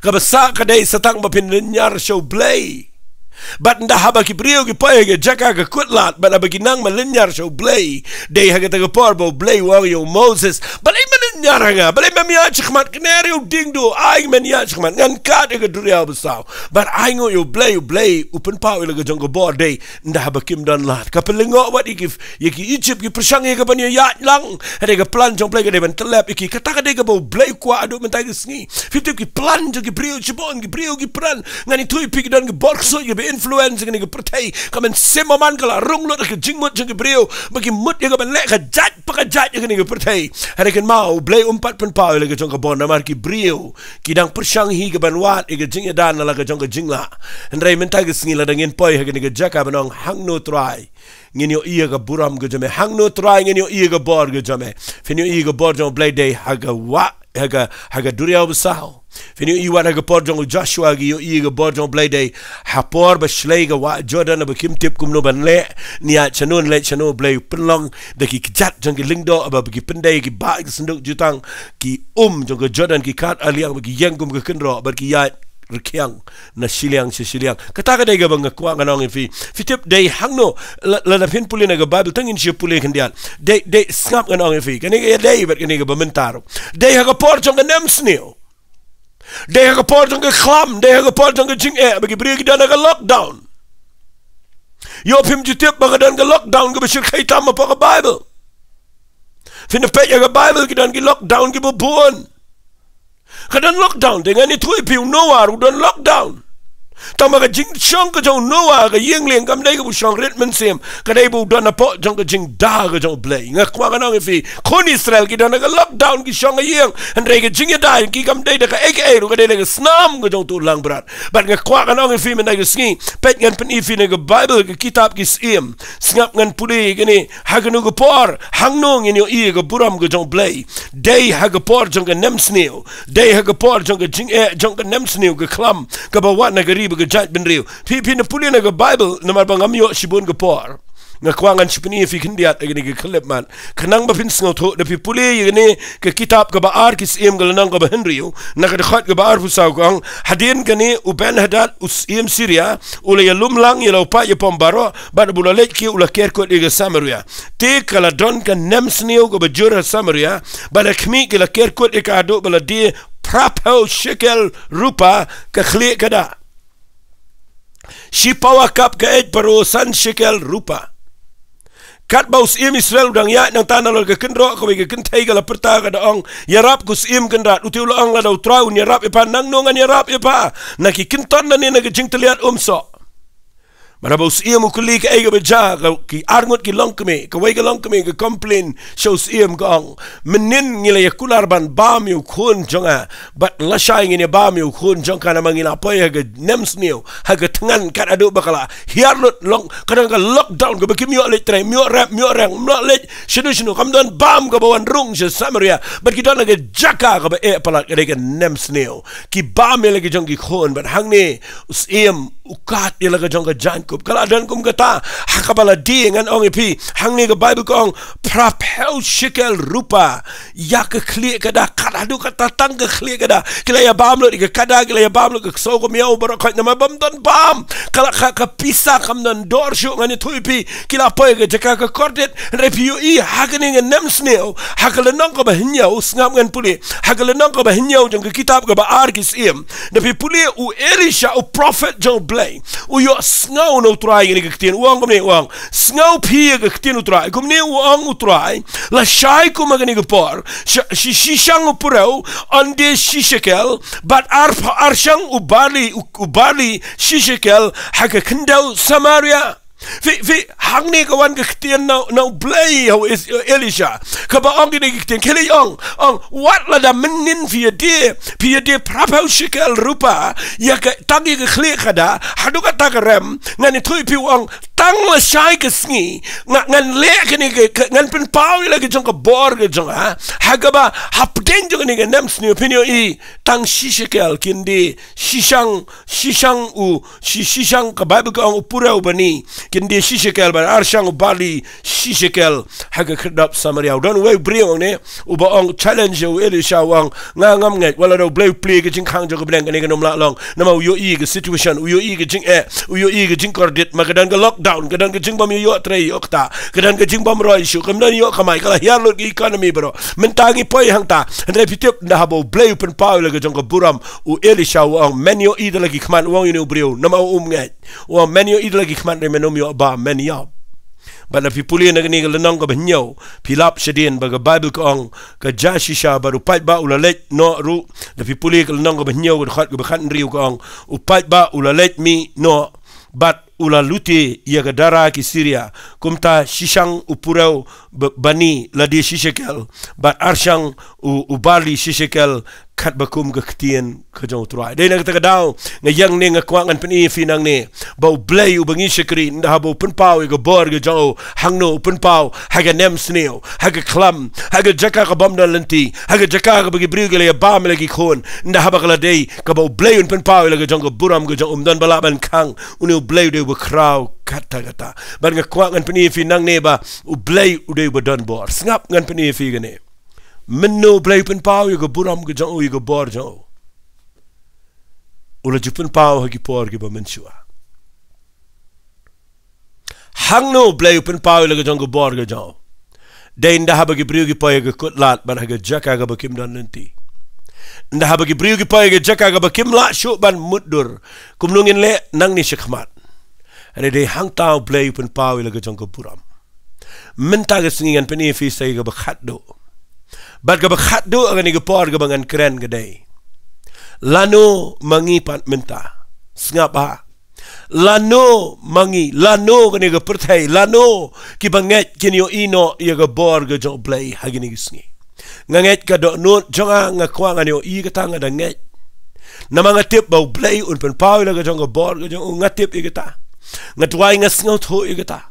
Kaba sah ka dei sa tang ba phin lynñiar sha U Blei. Bad ynda haba ki briew ki poi ha ka jaka ka kut lad, bad haba ki nang ban lynñiar sha U Blei, dei ha kata ka por ba U Blei u ong ïa u Moses, balei me lynñiar ha nga, balei mem ïaid shakhmat, kner ïa u dieng duh, ai men ïaid shakhmat, ngan kat ïa ka duriaw basaw. Bad ai nguh ïa U Blei, U Blei u pynpaw ïa la ka jong ka bor dei ynda haba kim don lad. Ka pynlyngngoh wat ïa ki, ïa ki Egypt ki pyrshang ïa ka ban ïaid lang. Hynrei ka plan jong U Blei ka dei ban tyllep ïa ki. Kata ka dei kaba U Blei u kwah haduh mynta ka sngi. Phi tip ki plan jong ki briew shibun, ki briew ki plan. Ngan ïathuh ïa phi, ki don ki bor ksuid kiba influence ïa kane ka pyrthei. Ka mynsiem maman ka la rung lut ha ka jingmut jong ki briew ba ki mut ïa ka ban leh ka jait pa ka jait ïa kane ka pyrthei. Hynrei kynmaw, U Blei um pat pynpaw ïa la ka jong ka bor namar ki briew ki dang pyrshang hi ka ban wad ïa ka jingïada na la ka jong ka jinglah. Hynrei mynta ka sngi lada ngin poi ha kane ka jaka ban ong, hangno Trai ngin ïohi ïa ka burom ka jong me, hangno Trai ngin ïohi ïa ka bor ka jong me. Phin ïohi ïa ka bor jong U Blei dei ha ka wah, ha ka, ha ka duriaw basaw. Phin ïohi wat ha ka por jong u Joshua, ki ïohi ïa ka bor jong U Blei dei ha por ba shlei ka wah Jordan ba kim tip kumno ban leh, ne ïaid shano ne leit shano. U Blei u pynlong da ki kjat jong ki lyngdoh ba ki pyndei, ki bah ki synduk jutang, ki um jong ka Jordan ki kat ha liang ba ki ïeng kum ka kynroh bad ki ïaid rkhiang na shiliang sha shiliang. Kata ka dei kaba nga kwah ngan ong ïa phi. Phi tip dei hangno, la, lada phin pule na ka Baibl, tang ngin shu pule khyndiat. Dei, dei, sngap ngan ong ïa phi. Kane ka dei bad kane kaba mynta ruh. Dei ha ka por jong ka nemsniew. Dei ha ka por jong ka khlam, dei ha ka por jong ka jingeh, ba ki briew ki don ha ka lockdown. Ïoh phim ju tip ba ka don ka lockdown kaba shyrkhei tam hapoh ka Baibl. Phin peit ha ka Baibl ki don ki lockdown kiba bun. Ka don lockdown, te ngan ïathuh ïa phi, u Noah u don lockdown. Tang ba ka jingshong ka jong u Noah ka ïing lieng kam dei kaba u shong rit mynsiem, ka dei ba u don hapoh jong ka jingda ka jong U Blei. Nga kwah ngan ong ïa phi, khun Israel ki don ha ka lockdown, ki shong ha ïing, hynrei ka jingïada ïa ki kam dei da kaei kaei ruh, ka dei da ka snam ka jong utu u Langbrot. Bad nga kwah ngan ong ïa phi mynta ka sngi, peit ngan pyni ïa phi na ka Baibl, ka kitab Ki Syiem. Sngap ngan pule ïa kane, ha kano ka por, hangno ngin ïohi ïa ka burom ka jong U Blei. Dei ha ka por jong ka nemsniew. Dei ha ka por jong ka jingeh jong ka nemsniew, ka khlam kaba wad na ka ri bad ka jaitbynriew. Phi, phin pule na ka Baibl namar ba ngam ïoh shibun ka por. Nga kwah ngan shu pyni ïa phi khyndiat ha kane ka khyllipmat, khnang ba phin sngewthuh. Da phi pule ïa kane ka kitab kaba ar Ki Syiem, ka lynnong kaba hynriew, na ka dkhot kaba arphew saw ka ong, hadien kane u Benhadad u syiem Syria u la ïalum lang ïa la u paid ïapom baroh, bad haba u la leit khie u la ker kut ïa ka Samaria. Te ka la don ka nemsniew kaba jur ha Samaria, bad la khmih, ki la ker kut ïa ka haduh ba la die phraphew shekel rupa ka khlieh ka dah. Shi pawa kap ka eit Pharao san shekel rupa. Katba u syiem Israel u dang ïaid nangta, nalor ka kynroh kawei ka kynthei ka la pyrta, ka da ong, ïarap ko syiem Kynrad. Uti u la ong, lada U Trai un ïarap ïa pha, nangno ngan ïarap ïa pha? Na ki kynton lane na ka jingtylliat um soh. Bad haba u syiem u kylli kaei kaba jia, ka, ki arngut ki longkmie, kawei ka longkmie ka complain sha u syiem, ka ong, mynnin ngi la ïakular ban bam ïa u khun jong nga, bad lashai ngin ïa bam ïa u khun jong ka namar ngi la poi ha ka nemsniew, ha ka thngan, kat haduh ba ka la hiar lut. Long, ka don ka lockdown kaba kim ïoh leit trei, ym ïoh rep, ym ïoh reng, ym ïoh leit shano shano, kam don bam kaba wan rung sha Samaria. Bad ki don ha ka jaka kaba eh palat, ka dei ka nemsniew. Ki bam ïa la ki jong ki khun, bad hangne u syiem u kat ïa la ka jong ka jaiñkup. Ka la don kum kata ha kaba la die, ngan ong ïa phi, hangne ka Baibl ka ong, phraphew shekel rupa ïa ka khlieh ka dah. Kat haduh katta tang ka khlieh ka dah. Ki la ïa bam lut ïa ka kada, ki la ïa bam lut ka ksew ka miaw baroh khoit, namar bym don bam. Ka la, ka, ka pisa kam don dor shuh. Ngan ïathuh ïa phi, ki la poi ha ka jaka ka kordit. Hynrei phi ïohi ha kane ka nemsniew, ha ka lynnong kaba hynñiew, sngap ngan pule, ha ka lynnong kaba hynñiew jong ka kitab kaba ar Ki Syiem, da phi pule, u Elisha, u prophet jong U Blei, u ïohsngew na U Trai ïa kane ka ktien, u ong kumne, u ong, sngew phi ïa ka ktien U Trai. Kumne u ong U Trai, lashai kum ha kane ka por, shi, shi, shi shang u purew yn die shi shekel, bad ar, ar shang u barli, u, u barli shi shekel ha ka khyndew Samaria. Phi, phi, hangne ka wan ka ktien na, na U Blei ha u Es-, Elisha, kaba ong kine ki ktien, khie leit ong, ong, wat lada mynnin phi ïa die, phi ïa die phraphew shekel rupa ïa ka, tang ïa ka khlieh ka dah, haduh katta ka rem, ngan ïathuh ïa phi, u ong, tang la shai ka sngi, nga, ngan leh kane ka, ka, ngan pynpaw ïa la ka jong ka bor ka jong nga, ha kaba, hapdeng jong kane ka nemsniew phin ïohi, tang shi shekel, kin die, shi shang, shi shang u, shi, shi shang ka Baibl ka ong u purew bani, kin die shi shekel, bad ar shang u barli, shi shekel, ha ka khyrdop Samaria. U don uwei u briew hangne, uba ong challenge ïa u Elisha u ong, nga ngam ngeit, wat la da U Blei u plie ka jingkhang jong ka bneng kane kan ym lah long. Namar u ïohi ka situation, u ïohi ka jingeh, u ïohi ka jingkordit, ma ka don ka lockdown, ka don ka jingbym ïoh trei ïoh kta, ka don ka jingbym roi shuh, kam don ïoh kamai, ka la hiar lut ka economy baroh. Mynta ngi poi hangta, hynrei phi tip ynda haba U Blei u pynpaw ïa la ka jong ka burom, u Elisha u ong, men ïohi da la ki khmat, u ong ïa une u briew, namar um ngeit. U ong men ïohi da la ki khmat, hynrei men ym ïoh ba, men ïap. Bad lada phi pule na kane ka lynnong kaba hynñiew, phi lap shadien ba ka Baibl ka ong, ka jia shisha bad u paidbah u la leit noh ruh, lada phi pule ka lynnong kaba hynñiew ka dkhot kaba khathynriew ka ong, u paidbah u la leit mih noh, bad u la lute ïa ka dara ki Siria, kumta shi shang u purew ba-, bani la die shi shekel, bad ar shang u, u barli shi shekel, katba kum ka ktien ka jong U Trai. Dei na kata ka daw, nga ïeng ne nga kwah ngan pyni ïa phi nangne, ba U Blei uba ngi shakri, ynda haba u pynpaw ïa ka bor ka jong u, hangno u pynpaw, ha ka nemsniew, ha ka khlam, ha ka jaka kabym don lynti, ha ka jaka kaba ki briew ki la ïa bam ïa la ki khun, ynda haba ka la dei, kaba U Blei un pynpaw ïa la ka jong ka burom ka jong u, ym don ba lah ban khang, une U Blei u dei uba khraw katta katta. Bad nga kwah ngan pyni ïa phi nangne ba, U Blei u dei uba don bor. Sngap ngan pyni ïa phi kane. Mynno U Blei u pynpaw ïa ka burom ka jong u, ïa ka bor jong u? U la ju pynpaw ha ki por kiba mynshuwa. Hangno U Blei u pynpaw ïa la ka jong ka bor ka jong u? Dei ynda haba ki briew ki poi ha ka kutlad bad ha ka jaka kaba kim don lynti. Ynda haba ki briew ki poi ha ka jaka kaba kim lah shuh ban mutdur. Kumno ngin leh nangne shakhmat? Hynrei dei hangta U Blei u pynpaw ïa la ka jong ka burom. Mynta ka sngi ngan pyni ïa phi sa ïa kaba khatduh. Bad kaba khatduh ha kane ka por kaba ngan kren ka dei, lano ma ngi pat mynta? Sngap ha. Lano ma ngi, lano kane ka pyrthei, lano kiba ngeit kin ïohi noh ïa ka bor ka jong U Blei ha kine ki sngi? Nga ngeit ka dohnud jong nga, nga kwah ngan ïohi kata, nga da ngeit. Namar nga tip ba U Blei un pynpaw ïa la ka jong ka bor ka jong u, nga tip ïa kata. Nga duwai, nga sngewthuh ïa kata.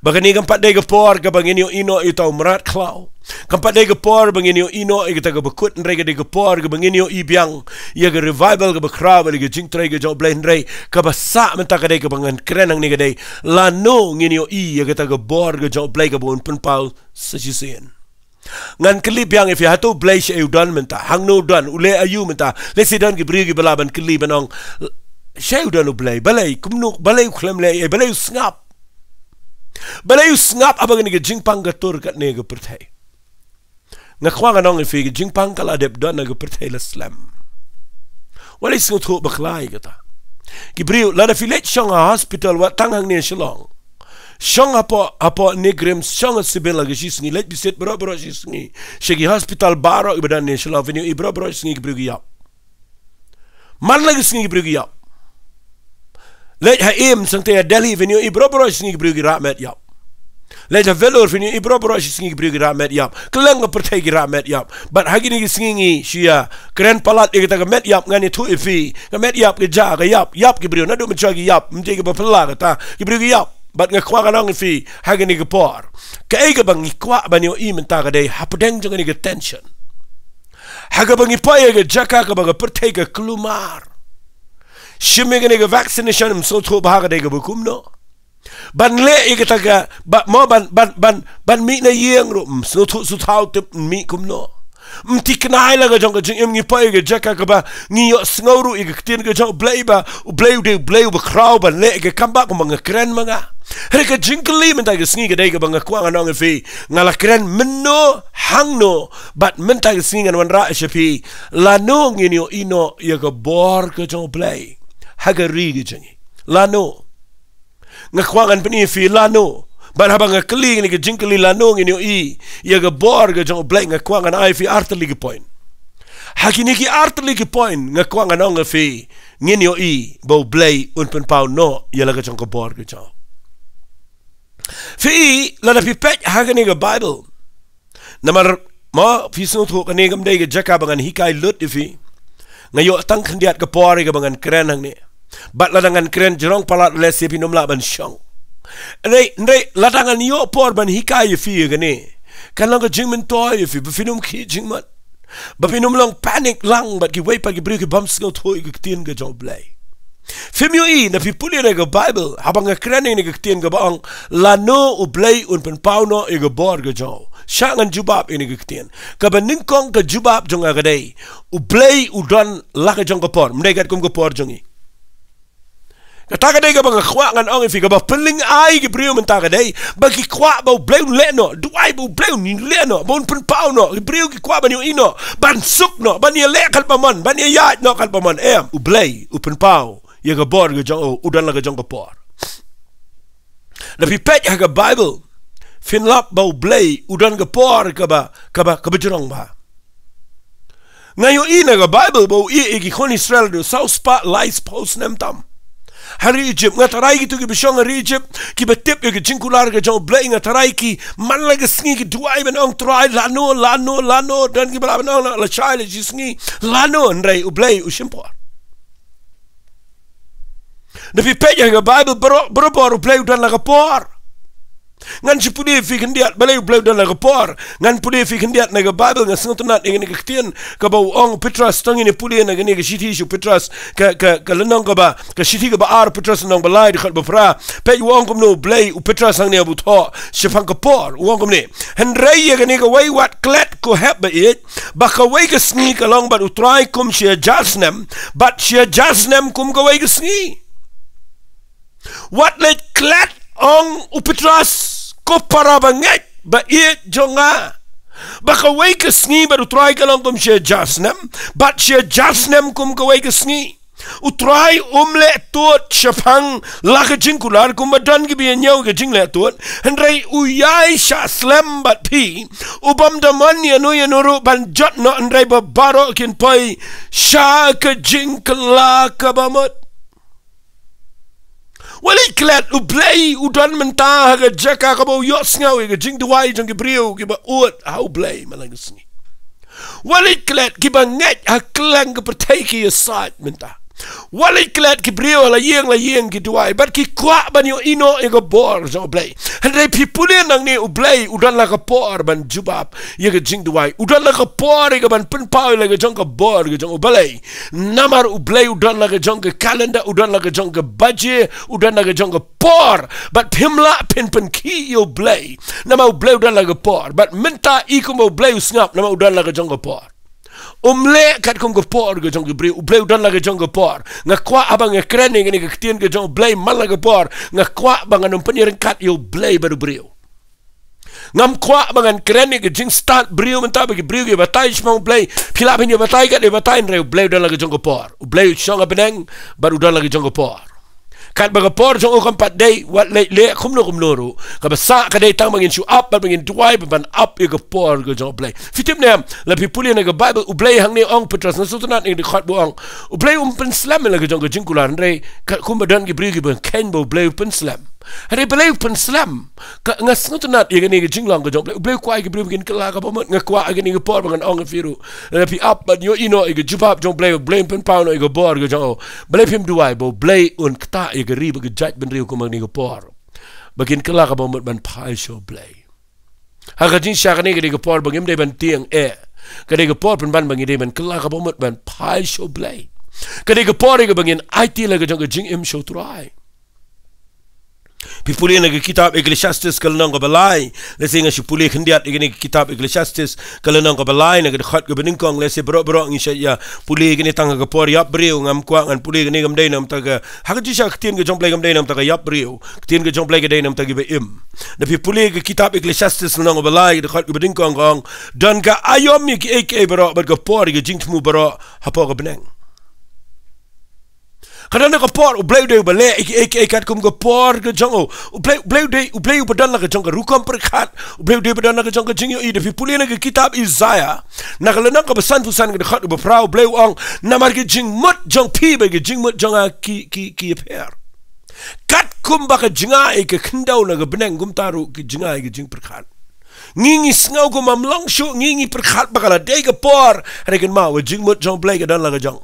Ba kane kam pat dei ka por kaba ngin ïohi noh ïa uta u mrad khlaw. Kam pat dei ka por ba ngin ïohi noh ïa kata kaba kut, hynrei ka dei ka por kaba ngin ïohi biang ïa ka revival kaba khraw, ïa ka jingtrei ka jong U Blei, hynrei kaba sah mynta ka dei, kaba ngan kren hangne ka dei, lano ngin ïohi ïa kata ka bor ka jong U Blei kaba un pynpaw sa shisien. Ngan kylli biang ïa phi, hato U Blei shaei u don mynta? Hangno u don? U leh aïu mynta? Lehse don ki briew kiba lah ban kylli ban ong, shaei u don U Blei? Balei? Kumno? Balei u khlem leh ei? Balei u sngap? Balei u sngap haba kane ka jingpang ka tur katne ka pyrthei? Nga kwah ngan ong ïa phi, ka jingpang ka la dep don ha ka pyrthei la slem. Wat leit sngewthuh bakla ïa kata. Ki briew, lada phi leit shong ha hospital, wat tang hangne Shillong. Shong hapoh, hapoh NEIGRIHMS, shong ha civil ha ka shi sngi, leit visit baroh baroh shi sngi sha ki hospital baroh kiba don ne Shillong, phin ïohi baroh baroh shi sngi ki briew ki ïap. Man la ka sngi ki briew ki ïap. Leit ha AIIMS sangta ha Delhi, phin ïohi baroh baroh shi sngi ki briew ki rah met ïap. Leit ha Vellore, phin ïohi baroh baroh shi sngi ki briew ki rah met ïap. Kylleng ka pyrthei ki rah met ïap. Bad ha kine ki sngi ngi shu ïa kren palat ïa kata ka met ïap, ngan ïathuh ïa phi. Ka met ïap ka jia, ka ïap, ïap ki briew, naduh mynshwa ki ïap, ym dei kaba phylla kata, ki briew ki ïap. Bad nga kwah ngan ong ïa phi ha kane ka por, kaei kaba ngi kwah ban ïohi mynta ka dei, hapdeng jong kane ka tension, ha kaba ngi poi ha ka jaka kaba ka pyrthei ka kulmar. Shim ïa kane ka vaccination, ym sngewthuh ba ha ka dei kaba kumno. Ban leh ïa kata ka, ba, mo ban, ban, ban, ban mih na ïing ruh, ym sngewthuh suthaw tip mih kumno. Ym thikna ïa la ka jong ka jingim, ngi poi ha ka jaka kaba ngi ïohsngew ruh ïa ka ktien ka jong U Blei ba U Blei u dei U Blei uba khraw ban leh ïa ka kam ba kumba nga kren ma nga. Hynrei ka jingkylli mynta ka sngi ka dei kaba nga kwah ngan ong ïa phi, nga la kren mynno, hangno, bad mynta ka sngi ngan wanrah sha phi, lano ngin ïohi noh ïa ka bor ka jong U Blei ha ka ri ka jong ngi? Lano? Nga kwah ngan pyni ïa phi lano. Bad haba nga kylli kane ka jingkylli lano ngin ïohi ïa ka bor ka jong U Blei, nga kwah ngan ai ïa phi artylli ki point. Ha kine ki artylli ki point nga kwah ngan ong ïa phi, ngin ïohi ba U Blei un pynpaw noh ïa la ka jong ka bor ka jong u. Phi, lada phi peit ha kane ka Baibl, namar, mo, phi sngewthuh kane kam dei ka jaka ba ngan hikai lut ïa phi. Nga ïoh tang khyndiat ka por ïa kaba ngan kren hangne. Bad lada ngan kren jrong palat, lehse phin ym lah ban shong. Hynrei, hynrei, lada ngan ïoh por ban hikai ïa phi ïa kane, kan long ka jingmyntoi ïa phi, ba phin ym khih jingmut, ba phin ym long panic lang bad kiwei pat ki briew ki bym sngewthuh ïa ka ktien ka jong U Blei. Phim ïohi, na phi pule na ka Bible, haba nga kren ïa kane ka ktien kaba ong, lano U Blei un pynpaw noh ïa ka bor ka jong u. Shah ngan jubab ïa kane ka ktien. Kaba nyngkong ka jubab jong nga ka dei, U Blei u don la ka jong ka por, ym dei katkum ka por jong ngi. Kata ka dei kaba nga kwah ngan ong ïa phi, kaba pynlyngngai ki briew mynta ka dei ba ki kwah ba U Blei un leh noh, duwai ba U Blei un leh noh, ba un pynpaw noh, ki briew ki kwah ban ïohi noh, ban suk noh, ban ïaleh katba mon, ban ïaid noh katba mon. Em, U Blei u pynpaw ïa ka bor ka jong u, u don la ka jong ka por. Da phi peit ha ka Bible, phin lap ba U Blei u don ka por kaba, kaba, kaba jrong bha. Nga ïohi na ka Bible ba u ïeh ïa ki khun Israel da saw spah lai spah snem tam ha ri Egypt. Nga tharai kito kiba shong ha ri Egypt, kiba tip ïa ka jingkular ka jong U Blei, nga tharai ki man la ka sngi ki duwai ban ong, Trai, lano, lano, lano, don kiba lah ban ong, lashai la shi sngi, lano, hynrei U Blei u shim por. Da phi peit ha ka Bible, bro, bro, bor U Blei u don la ka por. Ngan shu pule ïa phi khyndiat balei U Blei u don la ka por. Ngan pule ïa phi khyndiat na ka Bible, nga sngewtynnat ïa kane ka ktien kaba u ong u Petros, to ngin ïa pule na kane ka shithi sha u Petros, ka, ka, ka lynnong kaba, ka shithi kaba ar Petros lynnong ba lai dkhot ba phra. Peit u ong kumno U Blei, u Petros hangne ba u thoh shaphang ka por, u ong kumne. Hynrei ïa kane kawei wat klet ko hep ba ïeit, ba kawei ka sngi ka long bad U Trai kum shi hajar snem, bad shi hajar snem kum kawei ka sngi. Wat leit klet, ong u Petros, ko para bangeit ba ïeit jong nga, ba kawei ka sngi bad U Trai ka long kum shi hajar snem, bad shi hajar snem kum kawei ka sngi. U Trai um leh tud shaphang la ka jingkular kumba don kiba ïa ñiew ka jingleh tud, hynrei u ïai shah slem bad phi, u bym da mon ïano ïano ruh ban jot noh, hynrei ba baroh kin poi sha ka jingkylla kaba mut. Wat leit klet, U Blei u don mynta ha ka jaka kaba u ïohsngew ïa ka jingduwai jong ki briew kiba ud ha U Blei man la ka sngi. Wat leit klet, kiba ngeit ha kylleng ka pyrthei ki ïasaid mynta. Wat leit klet, ki briew ha la ïing la ïing ki duwai bad ki kwah ban ïohi noh ïa ka bor jong U Blei. Hynrei phi pule nangne, U Blei u don la ka por ban jubab ïa ka jingduwai. U don la ka por ïa ka ban pynpaw ïa la ka jong ka bor ka jong U Blei. Namar U Blei u don la ka jong ka calendar, u don la ka jong ka baje, u don la ka jong ka por. Bad phim lah phin pynkhih ïa U Blei, namar U Blei u don la ka por. Bad mynta i kumba U Blei u sngap, namar u don la ka jong ka por. Um leh katkum ka por ka jong ki briew, U Blei u don la ka jong ka por. Nga kwah haba nga kren ïa kane ka ktien ka jong U Blei man la ka por, nga kwah ba ngan ym pynïaryngkat ïa U Blei bad u briew. Ngam kwah ba ngan kren ïa ka jingstad briew mynta ba ki briew ki batai shaphang U Blei. Phi lah phin ïa batai kat ïa batai, hynrei U Blei u don la ka jong ka por. U Blei u shong ha bneng bad u don la ka jong ka por. Katba ka por jong u kam pat dei, wat leh leh kumno kumno ruh, kaba sah ka dei tang ba ngin shu ap bad ba ngin duwai bad ban ap ïa ka por ka jong U Blei. Phi tip ne em, la phi pule na ka Bible, U Blei hangne, ong Petros, nga sngewtynnat ïa ka dkhot ba u ong, U Blei um pynslem ïa la ka jong ka jingkular, hynrei ka, kumba don ki briew kiba kheiñ ba U Blei u pynslem. Hynrei balei u pynslem? Ka, nga sngewtynnat ïa kane ka jinglong ka jong U Blei. U Blei u kwah ïa ki briew ba kin kylla kaba mut. Nga kwah ha kane ka por ba ngan ong ïa phi ruh, lada phi ap ban ïohi noh ïa ka jubab jong U Blei, U Blei un pynpaw noh ïa ka bor ka jong u, balei phim duwai ba U Blei un ktah ïa ka ri bad ka jaitbynriew kum ha kane ka por, ba kin kylla kaba mut ban phai sha U Blei. Ha ka jingshisha, kane ka dei ka por ba ngim dei ban tieng eh. Ka dei ka por pynban ba ngi dei ban kylla kaba mut ban phai sha U Blei. Ka dei ka por ïa kaba ngin aiti la ka jong ka jingim sha U Trai. Phi pule na ka kitab Ecclesiastes ka lynnong kaba lai. Lehse ngan shu pule khyndiat ïa kane ka kitab Ecclesiastes ka lynnong kaba lai, na ka dkhot kaba nyngkong. Lehse baroh baroh ngi shait ïa pule ïa kane tang ha ka por ïap briew. Ngam kwah, ngan pule ïa kane, kam dei na ka bynta ka, ha ka jingshisha ka ktien ka jong U Blei, kam dei na ka bynta ka ïap briew. Ka ktien ka jong U Blei ka dei na ka bynta kiba im. Da phi pule ka kitab Ecclesiastes lynnong kaba lai, ka dkhot kaba nyngkong, ka ong, don ka aïom ïa kiei kiei baroh, bad ka por ïa ka jingthmu baroh hapoh ka bneng. Ka don ka por, U Blei u dei uba leh ïa kiei kiei katkum ka por ka jong u. U Blei, U Blei u dei, U Blei uba don la ka jong ka rukom pyrkhat. U Blei u dei uba don la ka jong ka jingïohi. Da phi pule na ka kitab Isaiah, na ka lynnong kaba sanphew san, ka dkhot kaba phra, U Blei u ong, namar ki jingmut jong phi bad ki jingmut jong nga ki, ki, ki ïapher. Katkum ba ka jngai ka khyndew na ka bneng, kumta ruh ka jngai ka jingpyrkhat. Ngi ngi sngew kumba ym long shuh, ngi ngi pyrkhat ba ka la dei ka por, hynrei kynmaw, ka jingmut jong U Blei ka don la ka jong.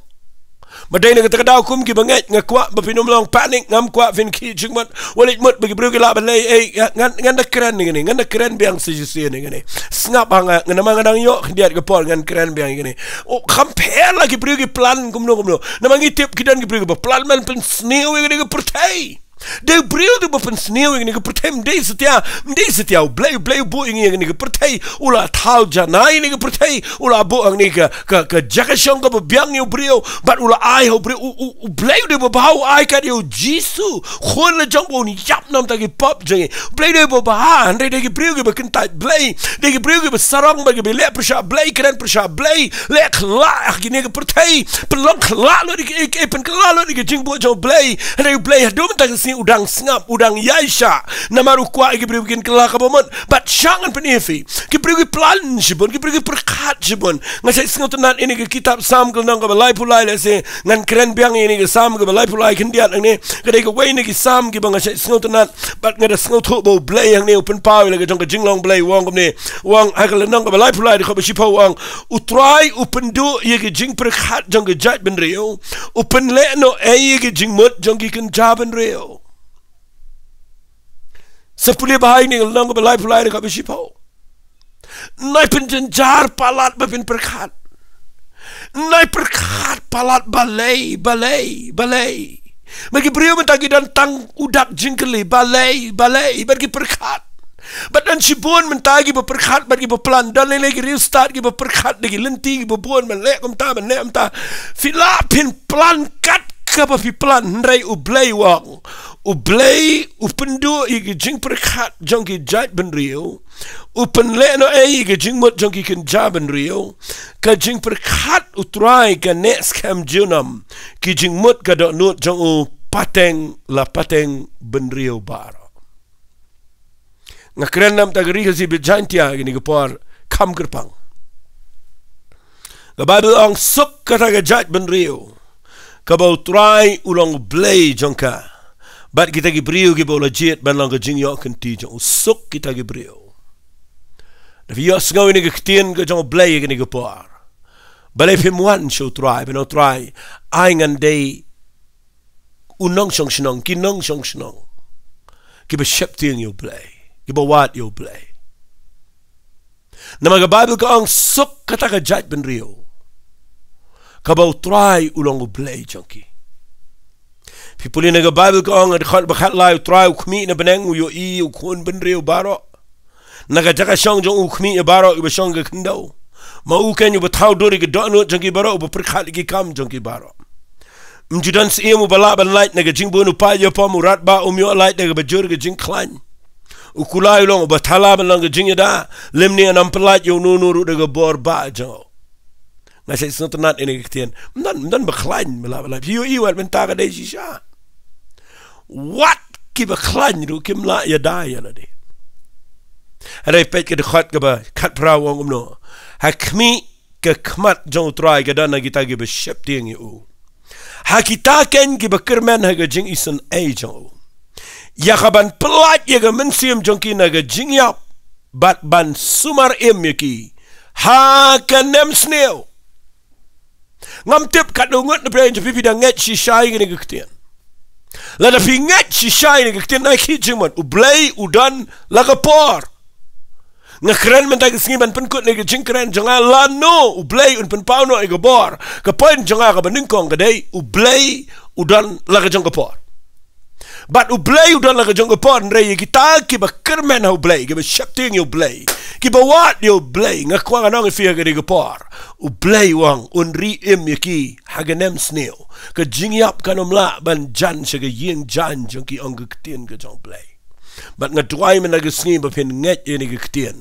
Ba dei na kata ka daw kum ki bangeit, nga kwah ba phin ym long panic, ngam kwah phin khih jingmut. Wat leit mut ba ki briew ki lah ban leh ei, ngan, ngan da kren ïa kane, ngan da kren biang sa shisien ïa kane. Sngap ha nga, namar nga dang ïoh khyndiat ka por ngan kren biang ïa kane. Oh, kham pher la ki briew ki plan kumno kumno. Namar ngi tip ki don ki briew kiba plan ban pynsniew ïa kane ka pyrthei. Dei briew dei ba pynsniew ïa kane ka pyrthei, ym dei satia, ym dei satia U Blei, U Blei u buh ïa ngi ïa kane ka pyrthei, u la thaw janai ïa kane ka pyrthei, u la buh ïa kane ka, ka, ka jaka shong kaba biang ïa u briew, bad u la ai ha u briew, u, u, U Blei u dei ba bha, u ai kat ïa u Jisu, khun la jong ba un ïap na ka bynta ki pop jong ngi. U Blei u dei ba bha, hynrei dei ki briew kiba kyntait Blei, dei ki briew kiba sarong bad kiba leh pyrshah Blei, kren pyrshah Blei, leh kylla ha kane ka pyrthei, pynlong kylla lut ïa ki, ki, pynkylla lut ïa ki jingbuh jong U Blei. Hynrei U Blei haduh mynta ka sngi u dang sngap, u dang ïaishah. Namar u kwah ïa ki briew kin kylla kaba mut. Bad sha ngan pyni ïa phi, ki briew ki plan shibun, ki briew ki pyrkhat shibun. Nga shait sngewtynnat ïa kane ka kitab Salm ka lynnong kaba laiphew lai, lehse ngan kren biang ïa kane ka Salm kaba laiphew lai khyndiat hangne. Ka dei kawei na ki Salm kiba nga shait sngewtynnat. Bad nga da sngewthuh ba U Blei hangne u pynpaw ïa la ka jong ka jinglong Blei, u ong kumne. U ong ha ka lynnong kaba laiphew lai dkhot ba shiphew u ong, U Trai u pynduh ïa ki jingpyrkhat jong ki jaitbynriew, u pynlehnohei ïa ki jingmut jong ki kynja bynriew. Sa pule bha ïa kane ka lynnong kaba laiphew lai dkhot ba shiphew. Nai pynjynjar palat ba phin pyrkhat. Nai pyrkhat palat balei, balei, balei. Bad ki briew mynta ki don tang u dak jingkylli, balei, balei, bad ki pyrkhat. Bad don shibun mynta kiba pyrkhat, bad kiba plan, don lei lei ki riewstad kiba pyrkhat da ki lynti kiba bun, ban leh kumta, ban leh kumta. Phi lah phin plan kat kaba phi plan, hynrei U Blei u ong, U Blei u pynduh ïa ki jingpyrkhat jong ki jaitbynriew, u pynlehnohei ïa ki jingmut jong ki kynja bynriew. Ka jingpyrkhat U Trai ka neh skhem junom, ki jingmut ka dohnud jong u pateng la pateng bynriew baroh. Nga kren na ka bynta ka Ri Khasi bad Jaiñtia ïa kane ka por kham kyrpang. Ka Baibl ong, suk kata ka jaitbynriew kaba U Trai u long U Blei jong ka, bad kita ki briew kiba u la jied ban long ka jingïoh kynti jong u. Suk kita ki briew. Da phi ïohsngew ïa kane ka ktien ka jong U Blei ïa kane ka por, balei phim wan sha U Trai, ban ong, Trai, ai ngan dei u nongshong shnong, ki nongshong shnong kiba sheptieng ïa U Blei, kiba wad ïa U Blei. Namar ka Baibl ka ong, suk kata ka jaitbynriew kaba U Trai u long U Blei jong ki. Phi pule na ka Baibl ka ong, ha dkhot ba khatlai, U Trai u khmih na bneng, u ïohi ïa u khun bynriew baroh. Na ka jaka shong jong u u khmih ïa baroh kiba shong ha ka khyndew. Ma u keiñ uba thaw dur ïa ka dohnud jong ki baroh, uba pyrkhat ïa ki kam jong ki baroh. Ym ju don syiem uba lah ban lait na ka jingbun u paid ïapom, u radbah um ïoh lait na kaba jur ka jingkhlaiñ. U kulai u long uba thala ban long ka jingïada, lymne yn ym pynlait ïa uno uno ruh da ka bor bah jong u. Nga shait sngewtynnat ïa kane ka ktien. Ym don, ym don ba khlaiñ ba lah ban lait. Phi ïohi wat mynta ka dei shisha. Wat kiba khlaiñ ruh kim lah ïada ïa lade. Hynrei peit ka dkhot kaba khatphra, u ong kumno: Ha khmih ka khmat jong U Trai ka don na kita kiba sheptieng ïa u, ha kita keiñ kiba kyrmen ha ka jingisynei jong u, ïa kaban pyllait ïa ka mynsiem jong ki na ka jingïap, bad ban sumar im ïa ki ha ka nemsniew. Ngam tip katno ngut na pdeng jong phi phi da ngeit shisha ïa kane ka ktien. Lada phi ngeit shisha ïa kane ka ktien, nai khih jingmut, U Blei u don la ka por. Nga kren mynta ka sngi ban pynkut ïa ka jingkren jong nga, lano U Blei un pynpaw noh ïa ka bor. Ka point jong nga kaba nyngkong ka dei, U Blei u don la ka jong ka por. Bad U Blei u don la ka jong ka por, hynrei ïa kita kiba kyrmen ha U Blei, kiba sheptieng ïa U Blei, kiba wad ïa U Blei, nga kwah ngan ong ïa phi ha kane ka por, U Blei u ong un ri im ïa ki ha ka nemsniew. Ka jingïap kan ym lah ban jan sha ka ïing jaiñ jong ki, ong ka ktien ka jong U Blei. Bad nga duwai mynta ka sngi ba phin ngeit ïa kane ka ktien,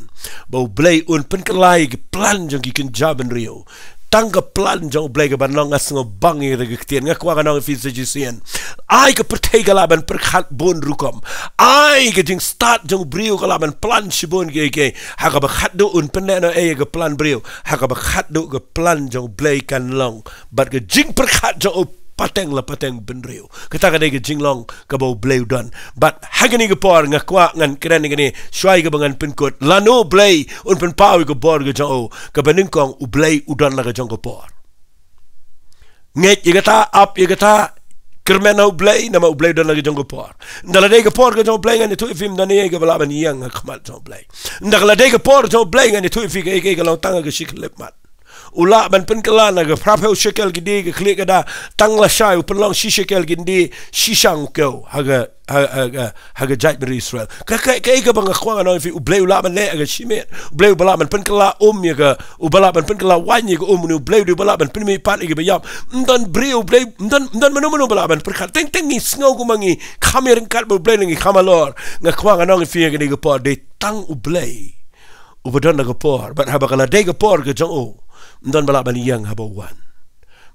ba U Blei un pynkylla ïa ki plan jong ki kynja bynriew. Tang ka plan jong U Blei kaban long, nga sngewbang ïa kata ka ktien. Nga kwah ngan ong ïa phi sa shisien, ai ka pyrthei ka lah ban pyrkhat bun rukom. Ai ka jingstad jong u briew ka lah ban plan shibun kiei kiei. Ha kaba khatduh un pynlehnohei ïa ka plan briew. Ha kaba khatduh ka plan jong U Blei kan long. Bad ka jingpyrkhat jong u pateng la pateng bynriew. Kata ka dei ka jinglong kaba U Blei u don. Bad ha kane ka por nga kwah ngan kren ïa kane, shuwa kaba ngan pynkut, lano U Blei un pynpaw ïa ka bor ka jong u. Kaba nyngkong, U Blei u don la ka jong ka por. Ngeit ïa kata, ap ïa kata, kyrmen ha U Blei, namar U Blei u don la ka jong ka por. Ynda la dei ka por ka jong U Blei, ngan ïathuh ïa phi, ym don ei ei kaba lah ban ïeng ha khmat jong U Blei. Ynda la dei ka por jong U Blei, ngan ïathuh ïa phi, kaei kaei ka long tang ha ka shi khyllipmat. U lah ban pynkylla na ka phra phew shekel ki die ka khlieh ka da, tang lashai u pynlong shi shekel ki die, shi shang u kew ha ka, ha, ha, ha, ha ka jaitbynriew Israel. Ka, ka, kaei kaba nga kwah ngan ong ïa phi, U Blei u lah ban leh ha ka shi miet. U Blei uba lah ban pynkylla um ïa ka, uba lah ban pynkylla waiñ ïa ka um, une U Blei u dei uba lah ban pynmihpat ïa kiba ïap. Ym don briew, U Blei, ym don, ym don mano mano ba lah ban pyrkhat. Teng teng ngi sngew kumba ngi kham ïaryngkat bad U Blei, ngi kham halor. Nga kwah ngan ong ïa phi, ïa kane ka por dei tang U Blei uba don la ka por, bad haba ka la dei ka por ka jong u, ym don ba lah ban ïeng haba u wan.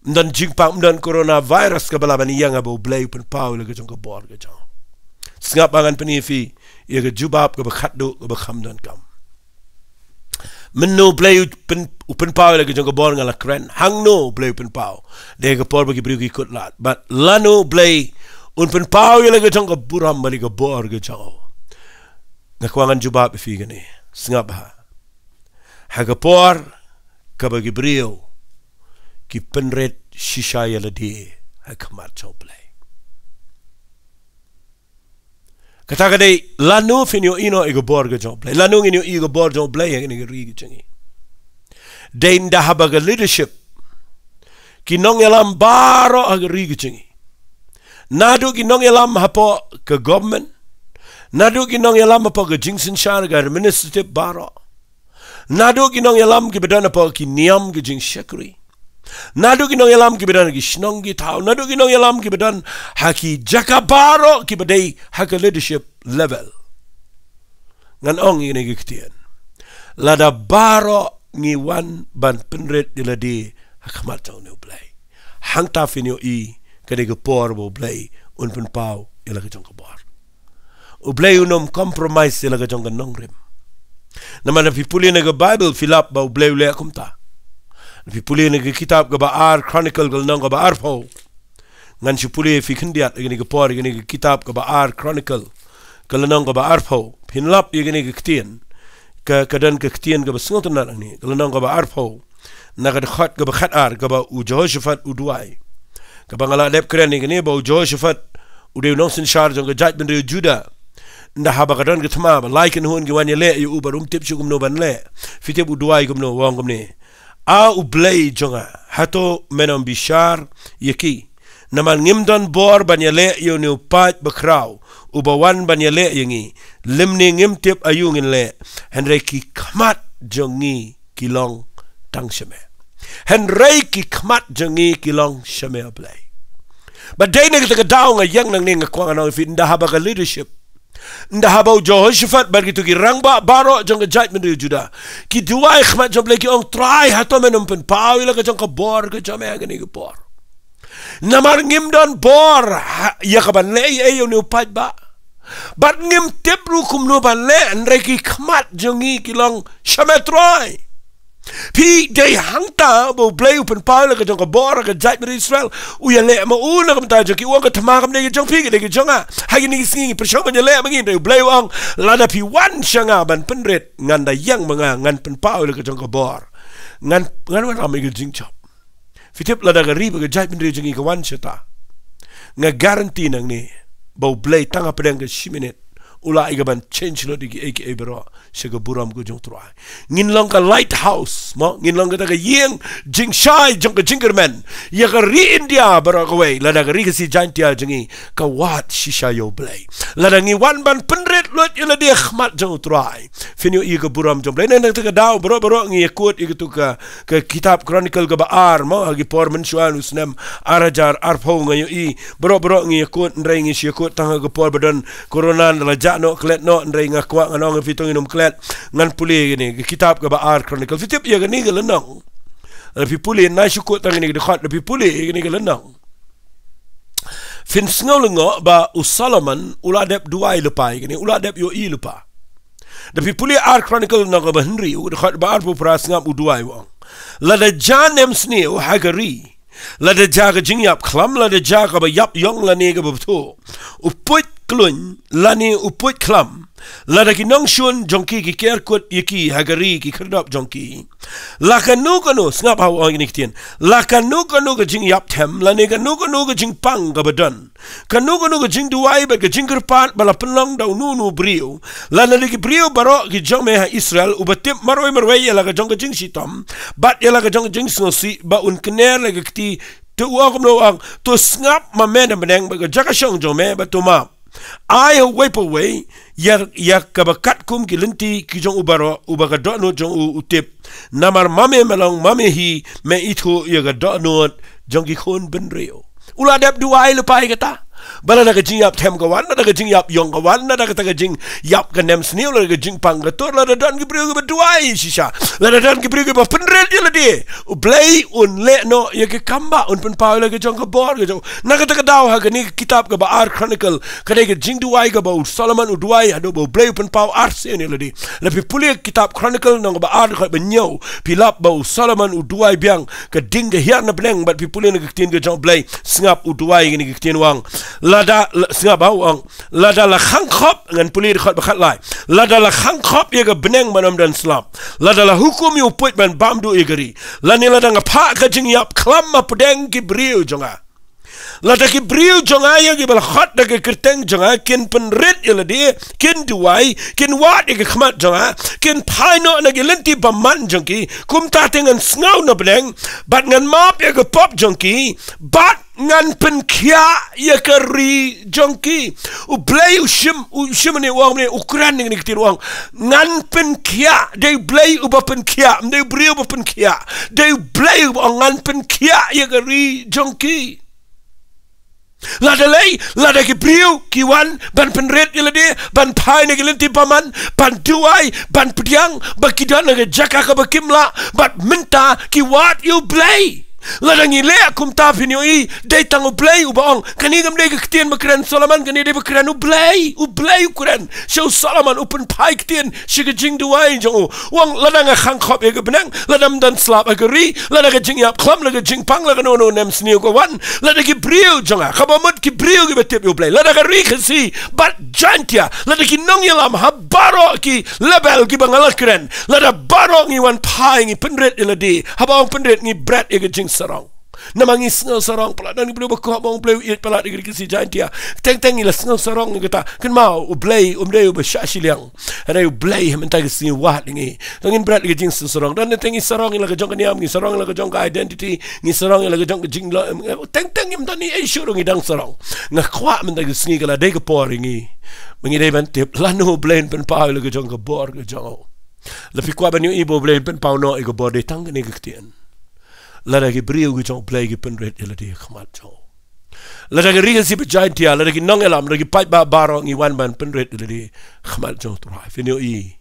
Ym don jingpang, ym don coronavirus kaba lah ban ïeng haba U Blei u pynpaw ïa la ka jong ka bor ka jong u. Sngap ba ngan pyni ïa phi ïa ka jubab kaba khatduh kaba kham donkam. Mynno U Blei u pyn, u pynpaw ïa la ka jong ka bor, nga la kren. Hangno U Blei u pynpaw? Dei ha ka por ba ki briew ki kut lad. Bad lano U Blei un pynpaw ïa la ka jong ka burom bad ïa ka bor ka jong u? Nga kwah ngan jubab ïa phi kane. Sngap bha. Ha ka por kaba ki briew ki pynrit shisha ïa lade ha khmat jong U Blei. Kata ka dei, lano phin ïohi noh ïa ka bor ka jong U Blei? Lano ngin ïohi ïa ka bor jong U Blei ha kane ka ri ka jong ngi? Dei ynda haba ka leadership, ki nongïalam baroh ha ka ri ka jong ngi, naduh ki nongïalam hapoh ka government, naduh ki nongïalam hapoh ka jingsynshar, ka administrative baroh, naduh ki nongïalam kiba don hapoh ki niam ki jingshakri, naduh ki nongïalam kiba don ha ki shnong ki thaw, naduh ki nongïalam kiba don ha ki jaka baroh kiba dei ha ka leadership level. Ngan ong ïa kane ka ktien. Lada baroh ngi wan ban pynrit ïa lade ha khmat jong une U Blei, hangta phin ïohi ka dei ka por ba U Blei un pynpaw ïa la ka jong ka bor. U Blei un ym compromise ïa la ka jong ka nongrim. Namar lada phi pule na ka Bible phi lap ba U Blei u leh kumta. Lada phi pule na ka kitab kaba ar Chronicle ka lynnong kaba arphew. Ngan shu pule ïa phi khyndiat ha kane ka por, ha kane ka kitab kaba ar Chronicle ka lynnong kaba arphew. Phin lap ïa kane ka ktien. Ka, ka don ka ktien kaba sngewtynnat hangne. Ka lynnong kaba arphew, na ka dkhot kaba khatar, kaba u Jehoshaphat u duwai. Kaba nga la dep kren ïa kane ba u Jehoshaphat u dei u nongsynshar jong ka jaitbynriew Juda. Ynda haba ka don ka thma ba lai kynhun ki wan ïaleh ïa u bad um tip shuh kumno ban leh, phi tip u duwai kumno? U ong kumne: A U Blei jong nga, hato men ym bishar ïa ki? Namar ngim don bor ban ïaleh ïa une u paid bakhraw uba wan ban ïaleh ïa ngi, lymne ngim tip aïu ngin leh, hynrei ki khmat jong ngi ki long tang sha me. Hynrei ki khmat jong ngi ki long sha me, A Blei. Bad dei na kata ka daw nga ïeng nangne, nga kwah ngan ong ïa phi, ynda haba ka leadership, ynda haba u Jehoshaphat bad kito ki rangbah baroh jong ka jaitbynriew Juda ki duwai ha khmat jong U Blei, ki ong, Trai, hato men ym pynpaw ïa la ka jong ka bor ka jong me ha kane ka por? Namar ngim don bor ha, ïa kaban leh ei ei ïa une u paidbah. Bad ngim tip ruh kumno ban leh, hynrei ki khmat jong ngi ki long sha me, Trai. Phi, dei hangta ba U Blei u pynpaw ïa la ka jong ka bor ha ka jaitbynriew Israel. U ïaleh ma u na ka bynta jong ki, u ong, ka thma kam dei ka jong phi, ka dei ka jong nga. Ha kine ki sngi ngi pyrshang ban ïaleh ma ngi, hynrei U Blei u ong, lada phi wan sha nga ban pynrit, ngan da ïeng ma nga, ngan pynpaw ïa la ka jong ka bor. Ngan, ngan wanrah ïa ka jingjop. Phi tip, lada ka ri bad ka jaitbynriew jong ngi ka wan shata, nga guarantee nangne ba U Blei tang hapdeng ka shi minit u lah ïa ka ban change lut ïa kiei kiei baroh sha ka burom ka jong U Trai. Ngin long ka lighthouse, mo, ngin long kata ka ïing jingshai jong ka jingkyrmen ïa ka ri India baroh kawei, lada ka ri Khasi Jaiñtia jong ngi ka wad shisha ïa U Blei. Lada ngi wan ban pynrit lut ïa lade ha khmat jong U Trai, phin ïohi ïa ka burom jong U Blei. Na kata ka daw baroh baroh ngi ïakut ïa katu ka, ka kitab Chronicle kaba ar, mo, ha ki por mynshuwa u snem ar hajar arphew, nga ïohi baroh baroh ngi ïakut, hynrei ngi shu ïakut tang ha ka por ba don corona, ynda la jah noh, klet noh, hynrei nga kwah ngan ong ïa phi, to ngin ym klet, ngan pule ïa kane ka kitab kaba ar Chronicle. Phi tip, ïa kane ka lynnong, lada phi pule, nga shu kut tang ïa kane ka dkhot, lada phi pule ïa kane ka lynnong, phin sngew lyngngoh ba u Solomon u la dep duwai lypa ïa kane, u la dep ïohi lypa. Lada phi pule ar Chronicle lynnong kaba hynriew, u dkhot ba arphew phra, sngap u duwai, u ong: Lada jia nemsniew ha ka ri, lada jia ka jingïap khlam, lada jia kaba ïap ïong lane kaba bthuh, u puit klun, lane u puit khlam, lada ki nongshun jong ki ki ker kut ïa ki ha ka ri ki khyrdop jong ki, la kano kano, sngap ha u ong ïa kine ki ktien, la kano kano ka jingïap them, lane kano kano ka jingpang kaba don, kano kano ka jingduwai bad ka jingkyrpad ba la pynlong da uno uno u briew, lada ki briew baroh ki jong me ha Israel, uba tip marwei marwei ïa la ka jong ka jingshitom bad ïa la ka jong ka jingsngewsih, ba un kner la ka kti, te u ong kumno, u ong, to sngap ma me na bneng bad ka jaka shong jong me, bad to map ai ha uwei pa uwei ïa, ïa kaba katkum ki lynti ki jong u baroh, uba ka dohnud jong u u tip. Namar ma me me long ma me hi, me ithuh ïa ka dohnud jong ki khun bynriew. U la dep duwai lypa ïa kata. Ba lada ka jingïap them ka wan, lada ka jingïap ïong ka wan, lada kata ka jingïap ka nemsniew, lada ka jingpang ka tur, lada don ki briew kiba duwai shisha, lada don ki briew kiba pynrit ïa lade, U Blei un leh noh ïa ka kam ba un pynpaw ïa la ka jong ka bor ka jong. Na kata ka daw ha kane ka kitab kaba ar Chronicle, ka dei ka jingduwai kaba u Solomon u duwai haduh ba U Blei u pynpaw arsien ïa lade. La phi pule kitab Chronicle lynnong kaba ar dkhot ba hynñiew, phi lap ba u Solomon u duwai biang ka ding ka hiar na bneng, bad phi pule na ka ktien ka jong U Blei, sngap u duwai kane ka ktien, u ong, lada, la, sngap ha u ong, lada la khang khop, ngan pule dkhot ba khatlai, lada la khang khop ïa ka bneng ban ym don slap, lada la hukum ïa u puit ban bam duh ïa ka ri, lane lada nga phah ka jingïap khlam hapdeng ki briew jong nga, lada ki briew jong nga ïa kiba la khot da ka kyrteng jong nga kin pynrit ïa lade, kin duwai, kin wad ïa ka khmat jong nga, kin phai noh na ki lynti bymman jong ki, kumta te ngan sngew na bneng bad ngan map ïa ka pop jong ki, bad ngan pynkhiah ïa ka ri jong ki. U Blei u shim, u shim ne u ong ne, u kren ne kane ka ktien, u ong, ngan pynkhiah. Dei U Blei uba pynkhiah, ym dei u briew uba pynkhiah. Dei U Blei uba ong, ngan pynkhiah ïa ka ri jong ki. Lada lei, lada ki briew ki wan ban pynrit ïa lade, ban phai na ki lynti bymman, ban duwai, ban pdiang ba ki don ha ka jaka kaba kim lah, bad mynta ki wad ïa U Blei. Lada ngi leh kumta, phin ïohi, dei tang U Blei uba ong. Kane kam dei ka ktien ba kren Solomon, kane dei ba kren U Blei. U Blei u kren sha u Solomon, u pynphai ktien sha ka jingduwai jong u. U ong, lada nga khang khop ïa ka bneng, lada ym don slap ha ka ri, lada ka jingïap khlam, la ka jingpang, la kano kano nemsniew ka wan, lada ki briew jong nga, kaba mut ki briew kiba tip ïa U Blei, lada ka ri Khasi bad Jaintia, lada ki nongïalam ha baroh ki level kiba nga la kren, lada baroh ngi wan phai, ngi pynrit ïa lade, haba ong pynrit, ngi bret ïa ka jingsarong. Namar ngi sngew sarong palat, don ki briew ba kwah ba ong, Blei, u ïeit palat ïa ka ri Khasi Jaintia. Teng teng ngi la sngew sarong ïa kata. Kynmaw, U Blei um dei uba shah shiliang. Hynrei U Blei ha mynta ka sngi u wad ïa ngi. Tang ngin bret ïa ka jingsngew sarong. Don teng ngi sarong ïa la ka jong ka niam, ngi sarong ïa la ka jong ka identity, ngi sarong ïa la ka jong ka jinglo. Teng teng, ym don ei ei shuh ruh ngi dang sarong. Nga kwah mynta ka sngi, ka la dei ka por ïa ngi, ba ngi dei ban tip lano U Blei un pynpaw ïa la ka jong ka bor ka jong u. La phi kwah ban ïohi ba U Blei un pynpaw noh ïa ka bor, dei tang kane ka ktien. Lada ki briew ki jong U Blei ki pynrit ïa lade ha khmat jong u. Lada ka ri Khasi bad Jaintia, lada ki nongïalam, lada ki paidbah baroh ngi wan ban pynrit ïa lade ha khmat jong U Trai, phin ïohi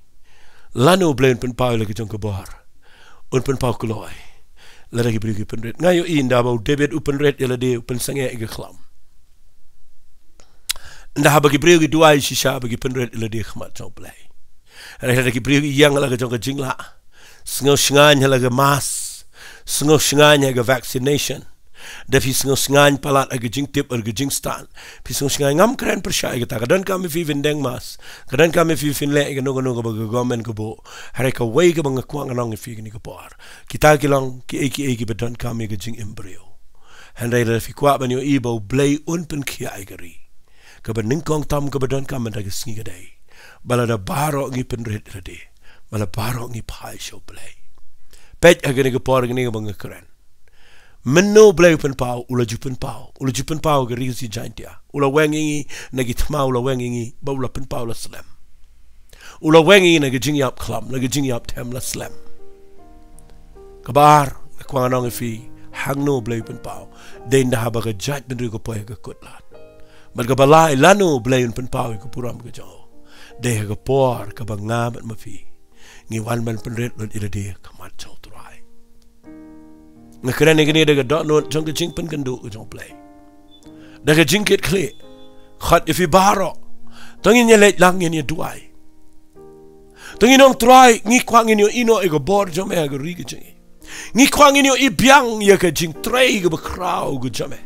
lano U Blei un pynpaw ïa la ka jong ka bor. Un pynpaw kloi lada ki briew ki pynrit. Nga ïohi ynda ba u David u pynrit ïa lade, u pynsangeh ïa ka khlam, ynda haba ki briew ki duwai shisha ba ki pynrit ïa lade ha khmat jong U Blei. Hynrei lada ki briew ki ïeng ha la ka jong ka jinglah, sngew shngaiñ ha la ka mask, sngew shngaiñ ha ka vaccination, da phi sngew shngaiñ palat ha ka jingtip, ha ka jingstad, phi sngew shngaiñ. Ngam kren pyrshah ïa kata. Ka donkam ïa phi phin deng mask, ka donkam ïa phi phin leh ïa kano kano kaba ka government ka buh. Hynrei kawei kaba nga kwah ngan ong ïa phi kane ka por, kita ki long kiei kiei kiba donkam ïa ka jingim briew. Hynrei lada phi kwah ban ïohi ba U Blei un pynkhiah ïa ka ri, kaba nyngkong tam kaba donkam mynta ka sngi ka dei ba lada baroh ngi pynrit ïa lade, ba lada baroh ngi phai sha U Blei. Peit ha kane ka por, kane kaba nga kren, mynno U Blei u pynpaw, u la ju pynpaw, u la ju pynpaw ïa ka ri Khasi Jaintia. U la weng ïa ngi na ki thma, u la weng ïa ngi, ba u la pynpaw la slem. U la weng ïa ngi na ka jingïap khlam, na ka jingïap them la slem. Kaba ar, nga kwah ngan ong ïa phi, hangno U Blei u pynpaw? Dei ynda haba ka jaitbynriew ka poi ha ka kut lad. Bad kaba lai, lano U Blei un pynpaw ïa ka burom ka jong u? Dei ha ka por kaba nga bad ma phi ngi wan ban pynrit lut ïa lade ha khmat jong U Trai. Nga kren ïa kane da ka dohnud jong ka jingpynkynduh ka jong U Blei, da ka jingkitkhlieh. Khot ïa phi baroh, to ngin ïa leit lang, ngin ïa duwai. To ngin ong, Trai, ngi kwah ngin ïohi noh ïa ka bor jong me ha ka ri ka jong ngi. Ngi kwah ngin ïohi biang ïa ka jingtrei kaba khraw ka jong me.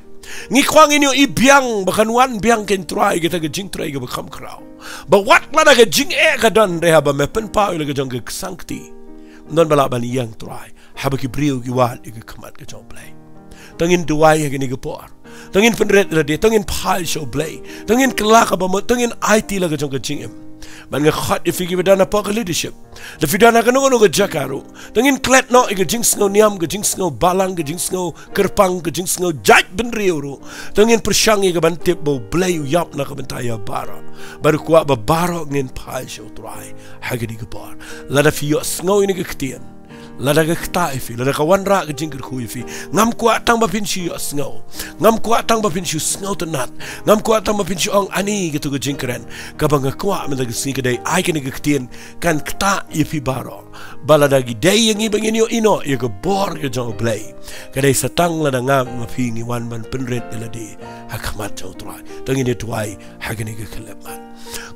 Ngi kwah ngin ïohi biang ba kan wan biang, ko Trai, kata ka jingtrei kaba kham khraw. Ba wat lada ka jingeh ka don, hynrei haba me pynpaw ïa la ka jong ka ksangkti, ym don ba lah ban ïeng, Trai, haba ki briew ki wad ïa ka khmat ka jong U Blei. To ngin duwai ha kane ka por. To ngin pynrit ïa lade, to ngin phai sha U Blei. To ngin kylla kaba mut, to ngin aiti la ka jong ka jingim. Bad nga khot ïa phi kiba don hapoh ka leadership, lada phi don ha kano kano ka jaka ruh, to ngin klet noh ïa ka jingsngew niam, ka jingsngew balang, ka jingsngew kyrpang, ka jingsngew jait bynriew ruh. To ngin pyrshang ïa ka ban tip ba U Blei u ïap na ka bynta ïa baroh. Bad u kwah ba baroh ngin phai sha U Trai ha kane ka por. Lada phi ïohsngew ïa kane ka ktien, lada ka ktah ïa phi, lada ka wanrah ka jingkyrkhu ïa phi, ngam kwah tang ba phin shu ïohsngew. Ngam kwah tang ba phin shu sngewtynnat. Ngam kwah tang ba phin shu ong, ani, kato ka jingkren. Kaba nga kwah mynta ka sngi ka dei, ai kane ka ktien kan ktah ïa phi baroh, ba lada ki dei ïa ngi ba ngin ïohi noh ïa ka bor ka jong U Blei, ka dei sa tang lada nga ma phi ngi wan ban pynrit ïa lade ha khmat jong U Trai. To ngin ïa duwai ha kane ka khyllipmat.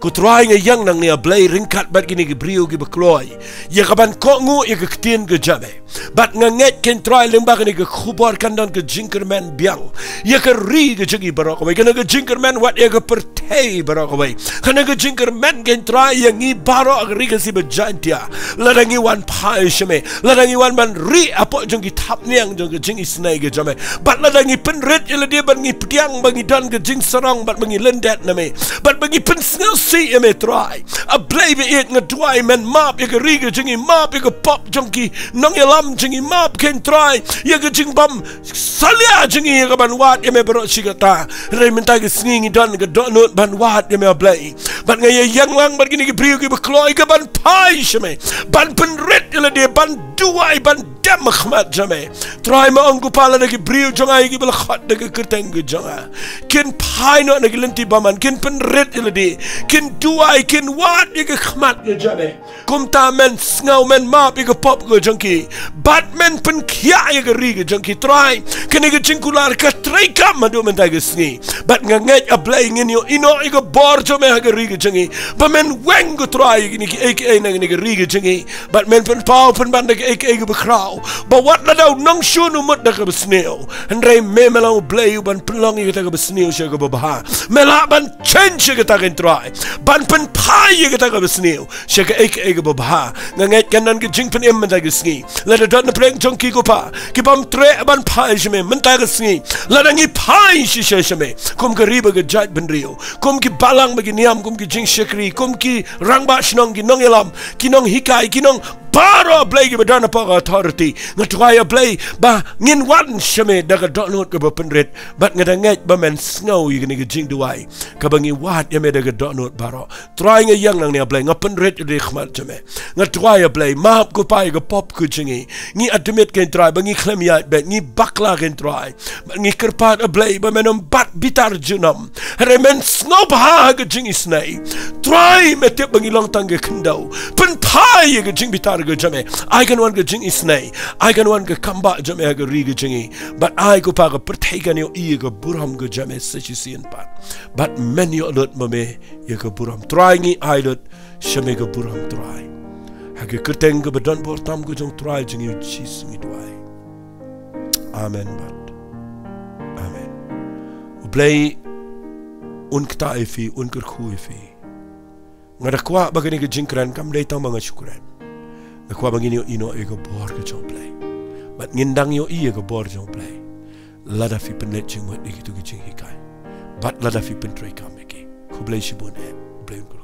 Ko Trai, nga ïeng nangne, A Blei, ryngkat bad kine ki briew kiba kloi ïa ka ban kohnguh ïa ka ktien ka jong me. Bad nga ngeit, ko Trai, lyngba kane ka khubor kan don ka jingkyrmen biang ïa ka ri ka jong ngi baroh kawei, kan don ka jingkyrmen wat ïa ka pyrthei baroh kawei, kan don ka jingkyrmen, ko Trai, ïa ngi baroh ha ka Ri Khasi ba Jaiñtia. Lada ngi wan phai sha me, lada ngi wan ban rieh hapoh jong ki thapniang jong ka jingisynei ka jong me, bad lada ngi pynrit ïa lade, bad ngi pdiang ba ngi don ka jingsarong, bad ba ngi lyndet na me, bad ba ngi pynsngewsih ïa me, Trai. A Blei ba ïeit, nga duwai men map ïa ka ri ka jong ngi, map ïa ka pop jong ki nongïalam jong ngi, map, ko Trai, ïa ka jingbym salia jong ngi ïa ka ban wad ïa me baroh shi katta. Hynrei mynta ka sngi ngi don ka dohnud ban wad ïa me, A Blei. Bad nga ïeng lang bad kine ki briew kiba kloi ka ban phai sha me, ban pynrit ïa lade, ban duwai, ban dem ha khmat jong me. Trai, me ong, ko Pa, lada ki briew jong nga kiba la khot da ka kyrteng ka jong nga kin phai noh na ki lynti bymman, kin pynrit ïa lade, kin duwai, kin wad ïa ka khmat ka jong me. Kumta men sngew, men map ïa ka pop ka jong ki, bad men pynkhiah ïa ka ri ka jong ki, Trai. Kane ka jingkular ka treikam haduh mynta ka sngi. Bad nga ngeit, A Blei, ngin ïohi noh ïa ka bor jong me ha ka ri ka jong ngi, ba men weng, ko Trai, ïa kine kiei kiei na kane ka ri ka jong ngi. Bad men pynpaw pynban da kaei kaei kaba khraw, ba wat lada u nongshun u mut da kaba sniew, hynrei me, me long U Blei uban pynlong ïa kata kaba sniew sha kaba bha. Me lah ban change ïa kata, ko Trai, ban pynphai ïa kata kaba sniew sha kaei kaei kaba bha. Nga ngeit kan don ka jingpynim mynta ka sngi. Lada don na pdeng jong ki, ko Pa, ki bym treh ban phai sha me mynta ka sngi, lada ngi phai shisha sha me kum ka ri ba ka jaitbynriew, kum ki balang ba ki niam, kum ki jingshakri, kum ki rangbah shnong, ki nongïalam, ki nonghikai, ki nong baroh, Blei, kiba don hapoh ka authority, nga duwai, A Blei, ba ngin wan sha me da ka dohnud kaba pynrit. Bad nga da ngeit ba men sngew ïa kane ka jingduwai kaba ngi wad ïa me da ka dohnud baroh. Trai, nga ïeng nangne, A Blei, nga pynrit ïa lade ha khmat jong me. Nga duwai, A Blei, map, ko Pa, ïa ka pop ka jong ngi. Ngi admit, ko Trai, ba ngi khlem ïaid beit, ngi bakla, ko Trai. Bad ngi kyrpad, A Blei, ba men ym bat bitar junom, hynrei men sngewbha ha ka jingisynei. Trai, me tip ba ngi long tang ka khyndew. Pynphai ïa ka jingbitar ka jong me. Ai kan wan ka jingisynei, ai kan wan ka kambah jong me ha ka ri ka jong ngi. Bad ai, ko Pa, ka pyrthei kan ïohi ïa ka burom ka jong me sa shisien pat. Bad men ïoh lut ma me ïa ka burom. Trai, ngi ai lut sha me ka burom, Trai. Ha ka kyrteng kaba don bor tam ka jong U Trai jong ngi, U Jisu, ngi duwai. Amen bad amen. U Blei un ktah ïa phi, un kyrkhu ïa phi. Nga da kwah ba kane ka jingkren kam dei tang ba nga shu kren. Nga kwah ba ngin ïohi noh ïa ka bor ka jong U Blei. Bad ngin dang ïohi ïa ka bor jong U Blei lada phi pynleit jingmut ïa kito ki jinghikai, bad lada phi pyntreikam ïa ki. Khublei shibun eh. U Blei un kyrkhu.